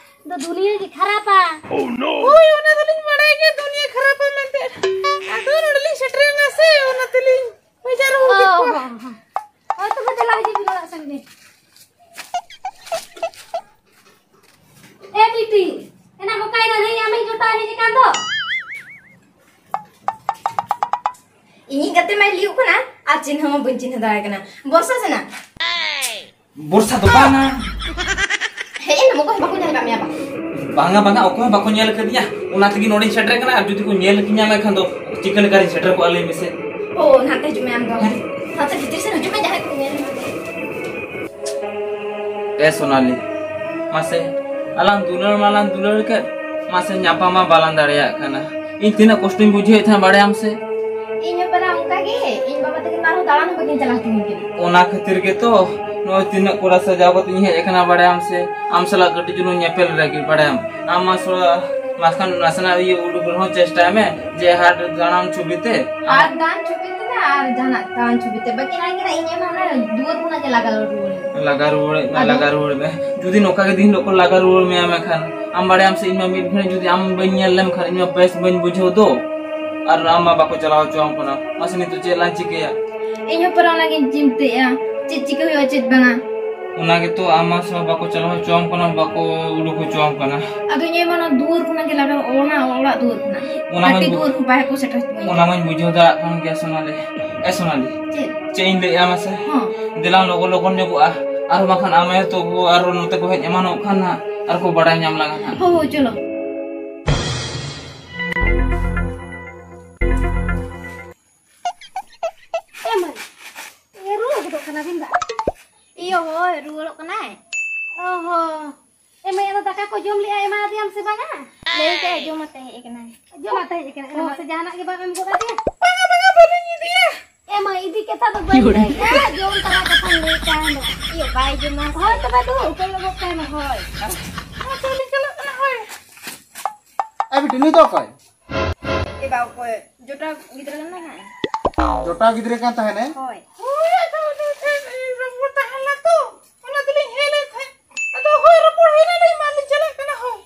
ᱫᱚ ᱫᱩᱱᱤᱭᱟᱹ ᱜᱮ ᱠᱷᱟᱨᱟᱯᱟ᱾ ᱦᱳᱭ, ᱚᱱᱟ ᱫᱚᱞᱤᱧ ᱵᱟᱲᱟᱭ ᱜᱮᱭᱟ, ᱫᱩᱱᱤᱭᱟᱹ ᱠᱷᱟᱨᱟᱯᱟ ᱢᱮᱱᱛᱮ᱾ ᱟᱫᱚ ᱱᱚᱰᱮ ᱞᱤᱧ ᱥᱮᱴᱮᱨᱮᱱᱟ ᱥᱮ, ᱚᱱᱟ ᱛᱮᱞᱤᱧ ᱵᱷᱮᱡᱟᱨ ᱦᱚᱸ ᱚ, ᱠᱮᱫ ᱠᱚᱣᱟ᱾ ᱦᱚᱸ, ᱦᱚᱸ᱾ ᱦᱳᱭ, ᱛᱚᱵᱮ ᱫᱮᱞᱟ ᱦᱤᱡᱩᱜ ᱵᱤᱱ ᱚᱲᱟᱜ ᱥᱮᱱ ᱜᱮ᱾ ᱮ ᱵᱤᱴᱤ, ᱮᱱᱟ ᱚᱠᱟᱭᱮᱱᱟ ᱱᱟᱹᱭ ᱟᱢᱤᱡ ᱡᱚᱴᱟᱣ ᱦᱮᱡ ᱟᱠᱟᱱ ᱫᱚ? ᱤᱧᱤᱡ ᱜᱟᱛᱮ ᱢᱟᱭ ᱞᱟᱹᱭᱩᱜ ᱠᱟᱱᱟ, ᱟᱨ ᱪᱤᱱᱦᱟᱹ ᱢᱟ ᱵᱟᱹᱧ ᱪᱤᱱᱦᱟᱹ ᱫᱟᱲᱮ ᱠᱟᱱᱟ᱾ ᱵᱚᱨᱥᱟ ᱥᱮᱱᱟ᱾ ᱵᱚᱨᱥᱟ ᱫᱚ ᱵᱟᱝᱟ᱾ ᱦᱮᱡ ᱮᱱ, ᱚᱠᱚᱭ ᱦᱚᱸ ᱵᱟᱠᱚ ᱧᱮᱞ ᱟᱠᱟᱫ ᱢᱮᱭᱟ ᱵᱟ? ᱵᱟᱝᱟ, ᱵᱟᱝᱟ, ᱚᱠᱚᱭ ᱦᱚᱸ ᱵᱟᱠᱚ ᱧᱮᱞ ᱟᱠᱟᱫᱤᱧᱟ᱾ ᱚᱱᱟ ᱛᱮᱜᱮ ᱱᱚᱰᱮᱧ ᱥᱮᱴᱮᱨ ᱟᱠᱟᱱᱟ, ᱟᱨ ᱡᱩᱫᱤ ᱠᱚ ᱧᱮᱞ ᱠᱤᱧᱟ ᱢᱮᱱᱠᱷᱟᱱ ᱫᱚ ᱪᱤᱠᱟᱹ ᱞᱮᱠᱟᱨᱤᱧ ᱥᱮᱴᱮᱨ ᱠᱚᱜᱼᱟ, ᱞᱟᱹᱭ ᱢᱮᱥᱮ? ᱚ, ᱱᱟᱛᱮ ᱦᱤᱡᱩᱜ ᱢᱮ ᱟᱢ ᱫᱚ᱾ ᱦᱮᱸ? ᱱᱟᱛᱮ ᱵᱷᱤᱛᱤᱨ ᱥᱮᱫ ᱦᱤᱡᱩᱜ ᱢᱮ, ᱡᱟᱦᱟᱸᱭ ᱠᱚ ᱧᱮᱞ ᱢᱮ᱾ ᱮ ᱥᱳᱱᱟᱞᱤ, ᱢᱟᱥᱮ, ᱟᱞᱟᱝ ᱫᱩᱞᱟᱹᱲ ᱢᱟᱞᱟᱝ ᱫᱩᱞᱟᱹᱲ ᱠᱮᱫ, ᱢᱟᱥᱮ ᱧᱟᱯᱟᱢ ᱢᱟ ᱵᱟᱞᱟᱝ ᱫᱟᱲᱮᱭᱟᱜ ᱠᱟᱱᱟ᱾ ᱤᱧ ᱛᱤᱱᱟᱹᱜ ᱠᱚᱥᱴᱚᱧ ᱵᱩᱡᱷᱟᱹᱣᱮᱫ ᱛᱟᱦᱮᱸᱫ, ᱵᱟᱲᱟᱭᱟᱢ ᱥᱮ? ᱤᱧ ᱦᱚᱸ ᱯᱮᱲᱟ ᱚᱱᱠᱟ ᱜᱮ, ᱤᱧ ᱵᱟᱵᱟ ᱛᱟᱹᱠᱤᱱ ᱢᱟ ᱟᱨᱦᱚᱸ ᱫᱟᱬᱟᱱ ᱦᱚᱸ ᱵᱟᱹᱠᱤᱱ ᱪᱟᱞᱟᱣ ᱦᱚᱪᱚᱧ ᱠᱟᱱᱟ᱾ ᱚᱱᱟ ᱠᱷᱟᱹᱛᱤᱨ ᱜᱮᱛᱚ ᱱᱚᱜᱼᱚᱭ ᱛᱤᱱᱟᱹᱜ ᱠᱚᱲᱟ ᱥᱟᱡᱟᱣ ᱠᱟᱛᱮ ᱤᱧ ᱦᱮᱡ ᱟᱠᱟᱱᱟ, ᱵᱟᱲᱟᱭᱟᱢ ᱥᱮ? ᱟᱢ ᱥᱟᱞᱟᱜ ᱠᱟᱹᱴᱤᱡ ᱪᱩᱞᱩᱝ ᱧᱮᱯᱮᱞ ᱞᱟᱹᱜᱤᱫ, ᱵᱟᱲᱟᱭᱟᱢ? ᱟᱢ ᱢᱟ ᱥᱚᱲᱟ ᱢᱟᱥᱠᱷᱟᱱ ᱱᱟᱥᱮᱱᱟᱜ ᱤᱭᱟᱹ ᱩᱰᱩᱠ ᱨᱮᱦᱚᱸ ᱪᱮᱥᱴᱟᱭ ᱢᱮ, ᱡᱮ ᱦᱟᱴ ᱫᱟᱬᱟᱱ ᱪᱷᱚᱵᱤ ᱛᱮ᱾ ᱟᱨ ᱫᱟᱬᱟᱱ ᱪᱷᱚᱵᱤ ᱛᱮ ᱟᱨ ᱡᱟᱦᱟᱱᱟᱜ ᱫᱟᱬᱟᱱ ᱪᱷᱚᱵᱤ ᱛᱮ ᱵᱟᱹᱠᱤ ᱟᱭ ᱠᱟᱱᱟ, ᱤᱧ ᱮᱢ ᱦᱟᱱᱟ ᱫᱩᱣᱟᱹᱨ ᱠᱷᱚᱱᱟᱜ ᱜᱮ ᱞᱟᱜᱟ ᱨᱩᱣᱟᱹᱲ᱾ ᱞᱟᱜᱟ ᱨᱩᱣᱟᱹᱲ ᱢᱮ, ᱟᱫᱚ? ᱞᱟᱜᱟ ᱨᱩᱣᱟᱹᱲ ᱢᱮ᱾ ᱡᱩᱫᱤ ᱱᱚᱝᱠᱟ ᱜᱮ ᱫᱤᱱ ᱦᱤᱞᱳᱜ ᱠᱚ ᱞᱟᱜᱟ ᱨᱩᱣᱟᱹᱲ ᱢᱮᱭᱟ, ᱢᱮᱱᱠᱷᱟᱱ ᱟᱢ ᱵᱟᱲᱟᱭᱟᱢ ᱥᱮ, ᱤᱧ ᱢᱟ ᱢᱤᱫ ᱜᱷᱟᱹᱲᱤᱡ ᱡᱩᱫᱤ ᱟᱢ ᱵᱟᱹᱧ ᱧᱮᱞ ᱞᱮᱢ ᱠᱷᱟᱱ, ᱤᱧ ᱢᱟ ᱵᱮᱥ ᱵᱟᱹᱧ ᱵᱩᱡᱷᱟᱹᱣ ᱫᱚ᱾ ᱟᱨ ᱟᱢ ᱢᱟ ᱵᱟᱠᱚ ᱪᱟᱞᱟᱣ ᱦᱚᱪᱚᱣᱟᱢ ᱠᱟᱱᱟ᱾ ᱢᱟᱥᱮ ᱱᱤᱛᱚᱜ ᱪᱮᱫ ᱞᱟᱝ ᱪᱤᱠᱟᱹᱭᱟ? ᱤᱧ ᱦᱚᱸ ᱯᱟᱨᱟ ᱚᱱᱟᱜᱤᱧ ᱪᱤᱱᱛᱟᱹᱭᱮᱫᱼᱟ, ᱪᱮᱫ ᱪᱤᱠᱟᱹ ᱦᱩᱭᱩᱜᱼᱟ, ᱪᱮᱫ ᱵᱟᱝᱟ᱾ ᱚᱱᱟ ᱜᱮᱛᱚ, ᱟᱢ ᱢᱟ ᱥᱚ ᱵᱟᱠᱚ ᱪᱟᱞᱟᱣ ᱦᱚᱪᱚᱣᱟᱢ ᱠᱟᱱᱟ, ᱵᱟᱠᱚ ᱩᱰᱩᱠ ᱦᱚᱪᱚᱣᱟᱢ ᱠᱟᱱᱟ᱾ ᱟᱫᱚ ᱤᱧ ᱢᱟ ᱚᱱᱟ ᱫᱩᱣᱟᱹᱨ ᱠᱷᱚᱱᱟᱜ ᱜᱮ ᱞᱟᱜᱟᱣ, ᱚᱱᱟ ᱚᱲᱟᱜ ᱫᱩᱣᱟᱹᱨ ᱠᱷᱚᱱᱟᱜ᱾ ᱚᱱᱟ ᱢᱟᱹᱧ ᱜᱷᱟᱴᱤ ᱵᱩ-, ᱫᱩᱣᱟᱹᱨ ᱠᱷᱚᱱ ᱵᱟᱦᱮᱨ ᱠᱚ ᱥᱮᱴᱮᱨ ᱦᱚᱪᱚ ᱚᱱᱟ ᱢᱟᱹᱧ ᱵᱩᱡᱷᱟᱹᱣ ᱫᱟᱲᱮᱭᱟᱜ ᱠᱟᱱ ᱜᱮᱭᱟ, ᱥᱳᱱᱟᱞᱤ᱾ ᱮ, ᱥᱳᱱᱟᱞᱤ᱾ ᱪᱮᱫ? ᱪᱮᱫ ᱤᱧ ᱞᱟᱹᱭᱮᱫᱼᱟ ᱢᱟᱥᱮ? ᱦᱚᱸ᱾ ᱫᱮᱞᱟ ᱞᱚᱜᱚᱱ ᱞᱚᱜᱚᱱ ᱧᱚᱜᱚᱜᱼᱟ, ᱟᱨ ᱵᱟᱝᱠᱷᱟᱱ ᱟᱢ ᱟᱭᱳ ᱛᱟᱠᱚ ᱟᱨ ᱱᱚᱛᱮ ᱠᱚ ᱦᱮᱡ ᱮᱢᱟᱱᱚᱜ ᱠᱷᱟᱱ ᱦᱟᱸᱜ, ᱟᱨ ᱠᱚ ᱵᱟᱲᱟᱭ ᱧᱟᱢ ᱞᱟᱝᱟ ᱦᱟᱸᱜ᱾ ᱦᱳᱭ, ᱦᱳᱭ, ᱪᱚᱞᱚ᱾ ᱮ ᱢᱟᱹᱭ, ᱮ, ᱨᱩᱣᱟᱹᱲ ᱜᱚᱫᱚᱜ ᱠᱟᱱᱟ ᱵᱤᱱ ᱵᱟ? ᱤᱭᱟᱹ, ᱦᱳᱭ, ᱨᱩᱣᱟᱹᱲᱚᱜ ᱠᱟᱱᱟᱭ᱾ ᱚ ᱦᱚᱸ᱾ ᱮ ᱢᱟᱹᱭ, ᱟᱫᱚ ᱫᱟᱠᱟ ᱠᱚ ᱡᱚᱢ ᱞᱮᱜᱼᱟ, ᱮᱢᱟ ᱫᱮᱭᱟᱢ ᱥᱮ ᱵᱟᱝᱟ? ᱞᱟᱹᱭ ᱠᱮᱜᱼᱟᱭ, ᱡᱚᱢ ᱟᱛᱮ ᱦᱮᱡ ᱟᱠᱟᱱᱟᱭ᱾ ᱡᱚᱢ ᱟᱛᱮ ᱦᱮᱡ ᱟᱠᱟᱱᱟᱭ᱾ ᱮ ᱢᱟᱹᱭ, ᱦᱳᱭ᱾ ᱥᱮ ᱡᱟᱦᱟᱱᱟᱜ ᱜᱮ ᱵᱟᱢ ᱮᱢ ᱜᱚᱫ ᱟᱫᱮᱭᱟ? ᱵᱟᱝᱟ, ᱵᱟᱹᱞᱤᱧ ᱤᱫᱤᱭᱟ᱾ ᱮ ᱢᱟᱹᱭ, ᱤᱫᱤ ᱠᱟᱛᱷᱟ ᱫᱚ ᱵᱟᱹᱧ ᱞᱟᱹᱭ ᱠᱮᱜᱼᱟ, ᱡᱚᱢ ᱛᱟᱨᱟ ᱠᱟᱛᱷᱟᱧ ᱞᱟᱹᱭ ᱠᱮᱜᱼᱟ᱾ ᱵᱟᱭ ᱡᱚᱢᱟ᱾ ᱦᱳᱭ, ᱛᱚᱵᱮ ᱫᱩ᱾ ᱩᱯᱟᱹᱭ ᱞᱚᱜᱚᱜ ᱛᱟᱭ ᱢᱟ, ᱦᱳᱭ᱾ ᱦᱳᱭ, ᱛᱚᱵᱮ ᱞᱤᱧ ᱪᱟᱞᱟᱜ ᱠᱟᱱᱟ, ᱦᱳᱭ᱾ ᱮ ᱵᱤᱴᱤ, ᱱᱩᱭ ᱫᱚ ᱚᱠᱚᱭ? ᱮ ᱵᱟ, ᱚᱠᱚᱭ? ᱡᱚᱴᱟ ᱜᱤᱫᱽᱨᱟᱹ ᱠᱟᱱᱟᱭ ᱦᱟᱸᱜ᱾ ᱡᱚᱴᱟ ᱜᱤᱫᱽᱨᱟᱹ ᱠᱟᱱ ᱛᱟᱦᱮᱱᱮ? ᱦᱳᱭ᱾ ᱦᱳᱭ, ᱟᱫᱚ ᱩᱱᱤ ᱴᱷᱮᱱ ᱨᱚᱯᱚᱲ ᱛᱟᱦᱮᱸ ᱞᱮᱱᱟ ᱛᱚ, ᱚᱱᱟ ᱛᱮᱞᱤᱧ ᱦᱮᱡ ᱞᱮᱱ ᱛᱟᱦᱮᱸᱫ᱾ ᱟᱫᱚ ᱦᱳᱭ, ᱨᱚᱯᱚᱲ ᱦᱩᱭᱱᱟ, ᱞᱤᱧ ᱢᱟ ᱞᱤᱧ ᱪᱟᱞᱟᱜ ᱠᱟᱱᱟ, ᱦᱳᱭ᱾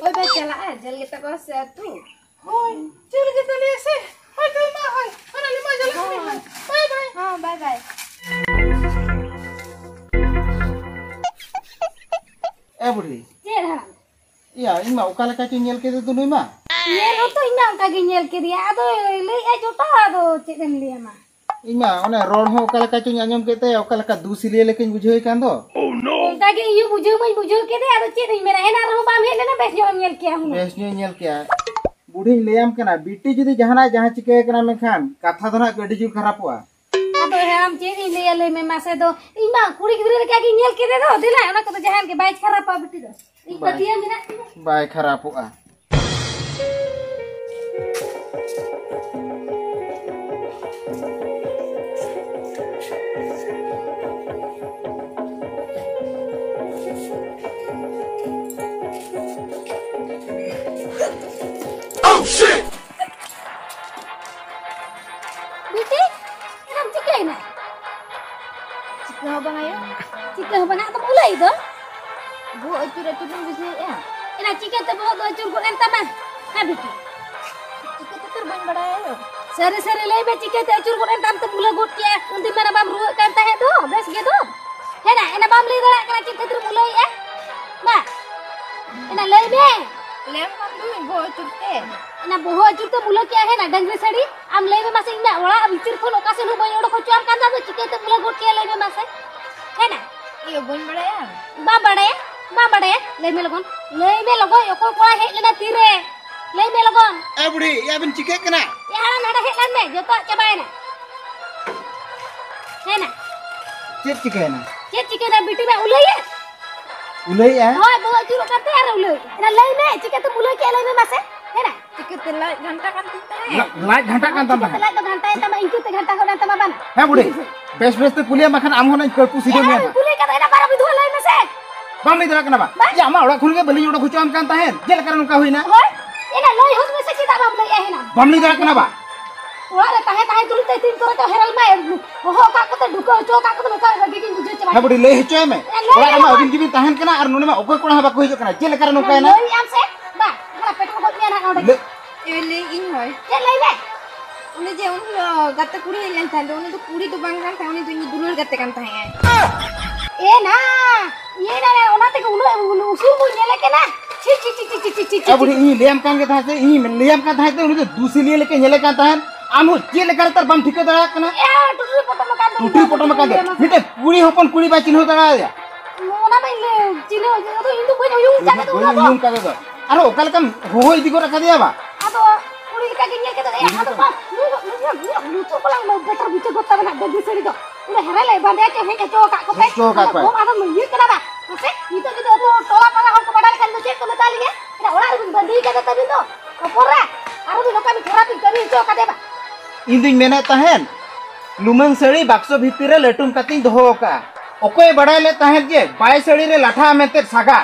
ᱦᱳᱭ, ᱵᱟᱭ ᱪᱟᱞᱟᱜᱼᱟ, ᱡᱷᱟᱹᱞ ᱜᱮᱛᱟ ᱠᱚᱣᱟ ᱥᱮ ᱟᱹᱛᱩ᱾ ᱦᱳᱭ, ᱡᱷᱟᱹᱞ ᱜᱮᱛᱟ ᱞᱮᱭᱟ ᱥᱮ᱾ ᱦᱳᱭ, ᱛᱚᱵᱮ ᱢᱟ, ᱦᱳᱭ, ᱚᱱᱟ ᱞᱤᱧ ᱢᱟ ᱪᱟᱞᱟᱜ ᱠᱟᱱᱟ, ᱦᱳᱭ᱾ ᱦᱳᱭ, ᱵᱟᱭ ᱵᱟᱭ᱾ ᱦᱚᱸ, ᱵᱟᱭ ᱵᱟᱭ᱾ ᱮ ᱵᱩᱰᱷᱤ᱾ ᱪᱮᱫ ᱦᱟᱲᱟᱢ? ᱤᱭᱟ, ᱤᱧ ᱢᱟ ᱚᱠᱟ ᱞᱮᱠᱟ ᱪᱚᱧ ᱧᱮᱞ ᱠᱮᱫᱮ ᱫᱚ ᱱᱩᱭ ᱢᱟ᱾ ᱧᱮᱞ ᱦᱚᱸᱛᱚ ᱤᱧ ᱢᱟ ᱚᱱᱠᱟ ᱜᱤᱧ ᱧᱮᱞ ᱠᱮᱫᱮᱭᱟ, ᱟᱫᱚ ᱞᱟᱹᱭᱮᱜᱼᱟ ᱡᱚᱴᱟ, ᱟᱫᱚ ᱪᱮᱫ ᱮᱢ ᱞᱟᱹᱭᱟ ᱢᱟ᱾ ᱤᱧ ᱢᱟ ᱚᱱᱮ ᱨᱚᱲ ᱦᱚᱸ ᱚᱠᱟ ᱞᱮᱠᱟ ᱪᱚᱧ ᱟᱸᱡᱚᱢ ᱠᱮᱫ ᱛᱟᱭᱟ, ᱚᱠᱟ ᱞᱮᱠᱟ ᱫᱩ ᱥᱤᱞᱤᱭᱟᱹ ᱞᱮᱠᱟᱧ ᱵᱩᱡᱷᱟᱹᱣᱮ ᱠᱟᱱ ᱫᱚ᱾ ᱚᱱᱠᱟ ᱜᱮ ᱤᱧ ᱦᱚᱸ ᱵᱩᱡᱷᱟᱹᱣ ᱢᱟᱧ ᱵᱩᱡᱷᱟᱹᱣ ᱠᱮᱫᱮ, ᱟᱫᱚ ᱪᱮᱫ ᱤᱧ ᱢᱮᱱᱟ, ᱮᱱᱟᱱ ᱨᱮᱦᱚᱸ ᱵᱟᱢ ᱦᱮᱡ ᱞᱮᱱᱟ, ᱵᱮᱥ ᱧᱚᱜ ᱮᱢ ᱧᱮᱞ ᱠᱮᱭᱟ ᱦᱩᱱᱟᱹᱝ᱾ ᱵᱮᱥ ᱧᱚᱜ ᱤᱧ ᱧᱮᱞ ᱠᱮᱭᱟ᱾ ᱵᱩᱰᱷᱤᱧ ᱞᱟᱹᱭᱟᱢ ᱠᱟᱱᱟ, ᱵᱤᱴᱤ ᱡᱩᱫᱤ ᱡᱟᱦᱟᱱᱟᱜ ᱡᱟᱦᱟᱸ ᱪᱤᱠᱟᱹ ᱠᱟᱱᱟ, ᱢᱮᱱᱠᱷᱟᱱ ᱠᱟᱛᱷᱟ ᱫᱚ ᱱᱟᱜ ᱟᱹᱰᱤ ᱡᱳᱨ ᱠᱷᱟᱨᱟᱯᱚᱜᱼᱟ᱾ ᱟᱫᱚ ᱦᱟᱲᱟᱢ, ᱪᱮᱫ ᱤᱧ ᱞᱟᱹᱭᱟ, ᱞᱟᱹᱭ ᱢᱮ ᱢᱟᱥᱮ᱾ ᱫᱚ ᱤᱧ ᱢᱟ ᱠᱩᱲᱤ ᱜᱤᱫᱽᱨᱟᱹ ᱞᱮᱠᱟ ᱜᱤᱧ ᱧᱮᱞ ᱠᱮᱫᱮ ᱫᱚ᱾ ᱫᱮᱞᱟ, ᱚᱱᱟ ᱠᱚᱫᱚ ᱡᱟᱦᱟᱱ ᱜᱮ ᱵᱟᱭ ᱠᱷᱟᱨᱟᱯᱟ ᱵᱤᱴᱤ ᱫᱚ᱾ ᱤᱧ ᱵᱟᱭ, ᱯᱟᱹᱛᱭᱟᱹᱣ ᱢᱮᱱᱟᱜ ᱛᱤᱧᱟ᱾ ᱵᱟᱭ ᱠᱷᱟᱨᱟᱯᱚᱜᱼᱟ᱾ ᱵᱤᱴᱤ, ᱮᱱᱟᱢ ᱪᱤᱠᱟᱹᱭᱮᱱᱟ? ᱪᱤᱠᱟᱹ ᱦᱚᱸ ᱵᱟᱝ ᱟᱭᱳ᱾ ᱪᱤᱠᱟᱹ ᱦᱚᱸ ᱵᱟᱝᱟ, ᱟᱫᱚᱢ ᱩᱞᱟᱹᱭ ᱫᱚ? ᱵᱚᱦᱚᱜ ᱟᱹᱪᱩᱨ ᱟᱹᱪᱩᱨ ᱜᱤᱧ ᱵᱩᱡᱷᱟᱹᱣᱮᱫᱼᱟ᱾ ᱮᱱᱟ ᱪᱤᱠᱟᱹᱛᱮ ᱵᱚᱦᱚᱜ ᱫᱚ ᱟᱹᱪᱩᱨ ᱜᱚᱫ ᱮᱱ ᱛᱟᱢᱟ? ᱦᱮᱸ ᱵᱤᱴᱤ? ᱪᱤᱠᱟᱹ ᱛᱮ ᱩᱛᱟᱹᱨ ᱵᱟᱹᱧ ᱵᱟᱲᱟᱭᱟ ᱟᱭᱳ᱾ ᱥᱟᱹᱨᱤ ᱥᱟᱹᱨᱤ ᱞᱟᱹᱭ ᱢᱮ, ᱪᱤᱠᱟᱹᱛᱮ ᱟᱹᱪᱩᱨ ᱜᱚᱫ ᱮᱱ ᱛᱟᱢ ᱛᱮᱢ ᱩᱞᱟᱹ ᱜᱚᱫ ᱠᱮᱜᱼᱟ? ᱩᱱᱫᱤᱱ ᱢᱮᱱᱟ ᱵᱟᱢ ᱨᱩᱣᱟᱹᱜ ᱠᱟᱱ ᱛᱟᱦᱮᱸᱫ ᱫᱚ, ᱵᱮᱥ ᱜᱮ ᱫᱚ᱾ ᱦᱮᱱᱟ, ᱮᱱᱟ ᱵᱟᱢ ᱞᱟᱹᱭ ᱫᱟᱲᱮᱭᱟᱜ ᱠᱟᱱᱟ ᱪᱮᱫ ᱠᱷᱟᱹᱛᱤᱨ ᱮᱢ ᱩᱞᱟᱹᱭᱮᱫᱼᱟ? ᱵᱟ, ᱮᱱᱟ ᱞᱟᱹᱭ ᱢᱮ᱾ ᱞᱟᱹᱭᱟᱢ ᱠᱟᱱ ᱫᱩᱧ ᱵᱚᱦᱚᱜ ᱟᱹᱪᱩᱨ ᱛᱮ᱾ ᱮᱱᱟ ᱵᱚᱦᱚᱜ ᱟᱹᱪᱩᱨ ᱛᱮᱢ ᱩᱞᱟᱹ ᱠᱮᱜᱼᱟ, ᱦᱮᱱᱟ ᱰᱟᱹᱝᱨᱤ ᱥᱟᱹᱲᱤ? ᱟᱢ ᱞᱟᱹᱭ ᱢᱮ ᱢᱟᱥᱮ, ᱤᱧ ᱢᱟ ᱚᱲᱟᱜ ᱵᱷᱤᱛᱤᱨ ᱠᱷᱚᱱ ᱚᱠᱟ ᱥᱮᱱ ᱦᱚᱸ ᱵᱟᱹᱧ ᱚᱰᱚᱠ ᱦᱚᱪᱚᱣᱟᱢ ᱠᱟᱱ ᱫᱚ, ᱟᱫᱚ ᱪᱤᱠᱟᱹᱛᱮᱢ ᱩᱞᱟᱹ ᱜᱚᱫ ᱠᱮᱜᱼᱟ ᱞᱟᱹᱭ ᱢᱮ ᱢᱟᱥᱮ? ᱦᱮᱱᱟ? ᱤᱭᱟᱹ, ᱵᱟᱹᱧ ᱵᱟᱲᱟᱭᱟ᱾ ᱵᱟᱢ ᱵᱟᱲᱟᱭᱟ? ᱵᱟᱢ ᱵᱟᱲᱟᱭᱟ? ᱞᱟᱹᱭ ᱢᱮ ᱞᱚᱜᱚᱱ᱾ ᱞᱟᱹᱭ ᱢᱮ ᱞᱚᱜᱚᱱ, ᱚᱠᱚᱭ ᱠᱚᱲᱟᱭ ᱦᱮᱡ ᱞᱮᱱᱟ ᱛᱤᱨᱮ? ᱞᱟᱹᱭ ᱢᱮ ᱞᱚᱜᱚᱱ᱾ ᱮ ᱵᱩᱰᱷᱤ, ᱮ ᱟᱵᱤᱱ ᱪᱤᱠᱟᱹᱜ ᱠᱟᱱᱟ? ᱮ ᱦᱟᱲᱟᱢ, ᱱᱚᱰᱮ ᱦᱮᱡ ᱞᱮᱱ ᱢᱮ, ᱡᱚᱛᱚᱣᱟᱜ ᱪᱟᱵᱟᱭᱮᱱᱟ᱾ ᱦᱮᱱᱟ᱾ ᱪᱮᱫ ᱪᱤᱠᱟᱹᱭᱮᱱᱟ? ᱪᱮᱫ ᱪᱤᱠᱟᱹᱭᱮᱱᱟ? ᱵᱤᱴᱤ ᱢᱟ ᱩᱞᱟᱹᱭᱮᱫ᱾ ᱩᱞᱟᱹᱭᱮᱫᱼᱟ? ᱦᱳᱭ, ᱵᱚᱦᱚᱜ ᱟᱹᱪᱩᱨᱚᱜ ᱠᱟᱱ ᱛᱟᱭᱟ ᱟᱨ ᱩᱞᱟᱹᱭ᱾ ᱮᱱᱟ ᱞᱟᱹᱭ ᱢᱮ, ᱪᱤᱠᱟᱹᱛᱮᱢ ᱩᱞᱟᱹᱭ ᱠᱮᱜᱼᱟ ᱞᱟᱹᱭ ᱢᱮ ᱢᱟᱥᱮ? ᱦᱮᱱᱟ᱾ ᱪᱤᱠᱟᱹᱛᱮ ᱞᱟᱡ ᱜᱷᱟᱱᱴᱟ ᱠᱟᱱ ᱛᱤᱧ ᱛᱟᱦᱮᱸᱫ? ᱞᱟ-, ᱞᱟᱡ ᱜᱷᱟᱱᱴᱟᱜ ᱠᱟᱱ ᱛᱟᱢ ᱪᱤᱠᱟᱹᱛᱮ ᱛᱟᱦᱮᱸᱫ? ᱞᱟᱡ ᱫᱚ ᱜᱷᱟᱱᱴᱟᱭᱮᱱ ᱛᱟᱢᱟ, ᱤᱱᱠᱟᱹ ᱛᱮ ᱜᱷᱟᱱᱴᱟ ᱜᱚᱫ ᱮᱱ ᱛᱟᱢᱟ ᱵᱟᱝ? ᱦᱮᱸ ᱵᱩᱰᱷᱤ, ᱵᱮᱥ ᱵᱮᱥ ᱛᱮ ᱠᱩᱞᱤᱭᱮᱢ, ᱵᱟᱠᱷᱟᱱ ᱟᱢ ᱦᱚᱸ ᱱᱟᱧ ᱠᱟᱹᱲᱯᱩ ᱥᱤᱫᱷᱟᱹ ᱮ ᱢᱮᱭᱟ ᱦᱟᱲᱟᱢ, ᱱᱟᱜ᱾ ᱠᱩᱞᱤ ᱠᱟᱱᱟ᱾ ᱵᱟᱢ ᱞᱟᱹᱭ ᱫᱟᱲᱮᱭᱟᱜ ᱠᱟᱱᱟ ᱵᱟ? ᱵᱟᱝ᱾ ᱡᱮ ᱟᱢᱟᱜ ᱚᱲᱟᱜ ᱠᱷᱚᱱ ᱜᱮ ᱵᱟᱹᱞᱤᱧ ᱚᱰᱚᱠ ᱦᱚᱪᱚᱣᱟᱢ ᱠᱟᱱ ᱛᱟᱦᱮᱸᱫ, ᱪᱮᱫ ᱞᱮᱠᱟᱨᱮ ᱱᱚᱝᱠᱟ ᱦᱩᱭᱱᱟ? ᱦᱳᱭ, ᱮᱱᱟ ᱞᱟᱹᱭ ᱦᱚᱫ ᱢᱮᱥᱮ, ᱪᱮᱫᱟᱜ ᱵᱟᱢ ᱞᱟᱹᱭᱮᱜᱼᱟ ᱦᱮᱱᱟᱝ? ᱵᱟᱢ ᱞᱟᱹᱭ ᱫᱟᱲᱮᱭᱟᱜ ᱠᱟᱱᱟ ᱵᱟ? ᱚᱲᱟᱜ ᱨᱮ ᱛᱟᱦᱮᱸ ᱛᱟᱦᱮᱸ ᱛᱩᱞᱩᱡ ᱛᱮ ᱛᱤᱱ ᱠᱚᱨᱮ ᱪᱚ ᱦᱮᱨᱮᱞ ᱢᱟᱭ ᱦᱚᱦᱚ ᱟᱠᱟᱫ ᱠᱚᱛᱮ ᱰᱩᱠᱟᱹ ᱦᱚᱪᱚ ᱟᱠᱟᱫ ᱠᱚᱛᱮ ᱱᱚᱝᱠᱟ ᱨᱟᱹᱜᱤ ᱜᱤᱧ ᱵᱩᱡᱷᱟᱹᱣ ᱪᱟᱵᱟ ᱦᱮᱸ ᱵᱩᱰᱷᱤ, ᱞᱟᱹᱭ ᱦᱚᱪᱚᱭ ᱢᱮ᱾ ᱮ, ᱞᱟᱹᱭ ᱚᱲᱟᱜ ᱨᱮᱢᱟ ᱢᱮ᱾ ᱟᱹᱵᱤᱱ ᱜᱮᱵᱤᱱ ᱛᱟᱦᱮᱱ ᱠᱟᱱᱟ ᱟᱨ ᱱᱚᱰᱮ ᱢᱟ ᱚᱠᱚᱭ ᱠᱚᱲᱟ ᱦᱚᱸ ᱵᱟᱠᱚ ᱦᱤᱡᱩᱜ ᱠᱟᱱᱟ, ᱪᱮᱫ ᱞᱮᱠᱟᱨᱮ ᱱᱚᱝᱠᱟᱭᱮᱱᱟ? ᱞᱟᱹᱭ ᱟᱢ ᱥᱮ? ᱵᱟ, ᱚᱱᱟ ᱯᱮᱴᱨᱳᱞ ᱜᱚᱡ ᱢᱮᱭᱟ ᱱᱟᱜ ᱱᱚᱰᱮ᱾ ᱞᱟᱹᱭ ᱮ, ᱞᱟᱹᱭ ᱤᱧ ᱦᱳᱭ᱾ ᱪᱮᱫ ᱞᱟᱹᱭ ᱢᱮ? ᱩᱱᱤ ᱡᱮ ᱩᱱ ᱦᱤᱞᱳᱜ ᱜᱟᱛᱮ ᱠᱩᱲᱤ ᱦᱮᱡ ᱞᱮᱱ ᱛᱟᱦᱮᱸ ᱫᱚ, ᱩᱱᱤ ᱫᱚ ᱠᱩᱲᱤ ᱫᱚ ᱵᱟᱝ ᱠᱟᱱ ᱛᱟᱦᱮᱸᱫ, ᱩᱱᱤ ᱫᱚ ᱤᱧ ᱫᱩᱞᱟᱹᱲ ᱜᱟᱛᱮ ᱠᱟᱱ ᱛᱟᱦᱮᱸᱫ᱾ ᱮ ᱱᱟ, ᱤᱭᱟᱹ ᱱᱟ, ᱚᱱᱟ ᱛᱮᱜᱮ ᱩᱱᱟᱹᱜ ᱩᱥᱩᱞ ᱵᱚᱱ ᱧᱮᱞᱮ ᱠᱟᱱᱟ᱾ ᱪᱷᱤ, ᱪᱷᱤ, ᱪᱷᱤ᱾ ᱮ ᱵᱩᱰᱷᱤ, ᱤᱧ ᱞᱟᱹᱭᱟᱢ ᱠᱟᱱ ᱜᱮ ᱛᱟᱦᱮᱸᱫ ᱥᱮ, ᱤᱧ ᱞᱟᱹᱭᱟᱢ ᱠᱟᱱ ᱛᱟᱦᱮᱸᱫ ᱥᱮ, ᱩᱱᱤ ᱫᱚ ᱫᱩᱥᱤᱞᱤᱭᱟᱹ ᱞᱮᱠᱟ ᱧᱮᱞᱮ ᱠᱟᱱ ᱛᱟᱦᱮᱸᱫ᱾ ᱟᱢ ᱦᱚᱸ ᱪᱮᱫ ᱞᱮᱠᱟ ᱨᱮ ᱛᱟᱨ ᱵᱟᱢ ᱴᱷᱤᱠᱟᱹ ᱫᱟᱲᱮᱭᱟᱜ ᱠᱟᱱᱟ? ᱮ, ᱴᱩᱴᱩᱨᱤ ᱯᱚᱴᱚᱢ ᱟᱠᱟᱱ ᱫᱚ ᱴᱩᱴᱩᱨᱤ ᱯᱚᱴᱚᱢ ᱟᱠᱟᱱ ᱫᱚ᱾ ᱢᱤᱫᱴᱮᱡ ᱠᱩᱲᱤ ᱦᱚᱯᱚᱱ ᱠᱩᱲᱤ ᱵᱟᱭ ᱪᱤᱱᱦᱟᱹᱣ ᱫᱟᱲᱮᱭᱟᱭᱟ᱾ ᱚᱱᱟ ᱢᱟ ᱤᱧ ᱞᱟᱹᱭ, ᱪᱤᱱᱦᱟᱹᱣ, ᱟᱫᱚ ᱤᱧ ᱫᱚ ᱵᱟᱹᱧ ᱩᱭᱩᱝ ᱠᱟᱫᱮ ᱫᱚ ᱵᱟᱹᱧ ᱩᱱᱟᱹᱜ ᱫᱚ᱾ ᱩᱭᱩᱝ ᱠᱟᱫᱮ ᱫᱚ᱾ ᱟᱨᱚ ᱚᱠᱟ ᱞᱮᱠᱟᱢ ᱦᱚᱦᱚ ᱤᱫᱤ ᱜᱚᱫ ᱟᱠᱟᱫᱮᱭᱟ ᱵᱟ? ᱟᱫᱚ ᱠᱩᱲᱤ ᱞᱮᱠᱟ ᱜᱮ ᱧᱮᱞ ᱠᱮᱫᱮ᱾ ᱮ, ᱟᱫᱚ ᱵᱟᱝ, ᱱᱩᱭ ᱫᱚ, ᱱᱩᱭ ᱫᱚ, ᱱᱩᱭ ᱫᱚ ᱞᱩᱛᱩᱨ ᱠᱚ ᱞᱟᱝ ᱵᱮᱴᱟᱨ ᱵᱩᱡᱷᱟᱹᱣ ᱜᱚᱫ ᱛᱟᱵᱮᱱᱟ, ᱰᱟᱹᱝᱜᱤ ᱥᱟᱹᱲᱤ ᱫᱚ᱾ ᱩᱱᱤ ᱦᱮᱨᱮᱞ ᱮ ᱵᱟᱸᱫᱮᱭᱟ ᱪᱮ ᱦᱮᱡ ᱦᱚᱪᱚ ᱟᱠᱟᱫ ᱠᱚᱛᱮ᱾ ᱦᱮᱡ ᱦᱚᱪᱚ ᱟᱠᱟᱫ ᱟᱫᱚ ᱠᱚᱣᱟᱭ᱾ ᱵᱚᱦᱚᱜ ᱟᱫᱚ ᱤᱭᱟᱹ ᱠᱟᱱᱟ ᱵᱟ? ᱢᱟᱥᱮ, ᱱᱤᱛᱚᱜ ᱡᱩᱫᱤ ᱟᱵᱚ ᱴᱚᱞᱟ ᱯᱟᱲᱟ ᱦᱚᱲ ᱠᱚ ᱵᱟᱰᱟᱭ ᱞᱮᱠᱷᱟᱱ ᱫᱚ ᱪᱮᱫ ᱠᱚ ᱢᱮᱛᱟ ᱞᱤᱧᱟ? ᱮᱱᱟ ᱚᱲᱟᱜ ᱨᱮᱵᱤᱱ ᱵᱟᱸᱫᱮ ᱠᱟᱫᱮ ᱛᱟᱵᱤᱱ ᱫᱚ᱾ ᱚᱯᱚᱨ ᱨᱮ ᱟᱨᱚ ᱵᱤᱱ ᱚᱠᱟ ᱵᱤᱱ ᱠᱷᱟᱨᱟᱯ ᱵᱤᱱ ᱠᱟᱹᱢᱤ ᱦᱚᱪᱚ ᱟᱠᱟᱫᱮ ᱵᱟ? ᱤᱧ ᱫᱩᱧ ᱢᱮᱱᱮᱫ ᱛᱟᱦᱮᱸᱱ, ᱞᱩᱢᱟᱹᱝ ᱥᱟᱹᱲᱤ ᱵᱟᱠᱥᱚ ᱵᱷᱤᱛᱤᱨ ᱨᱮ ᱞᱟᱹᱴᱩᱢ ᱠᱟᱛᱮᱧ ᱫᱚᱦᱚ ᱟᱠᱟᱫᱼᱟ᱾ ᱚᱠᱚᱭ ᱵᱟᱲᱟᱭ ᱞᱮᱫ ᱛᱟᱦᱮᱸᱫ ᱡᱮ ᱵᱟᱭ ᱥᱟᱹᱲᱤ ᱨᱮ ᱞᱟᱴᱷᱟ ᱢᱮᱱᱛᱮ ᱥᱟᱜᱟ?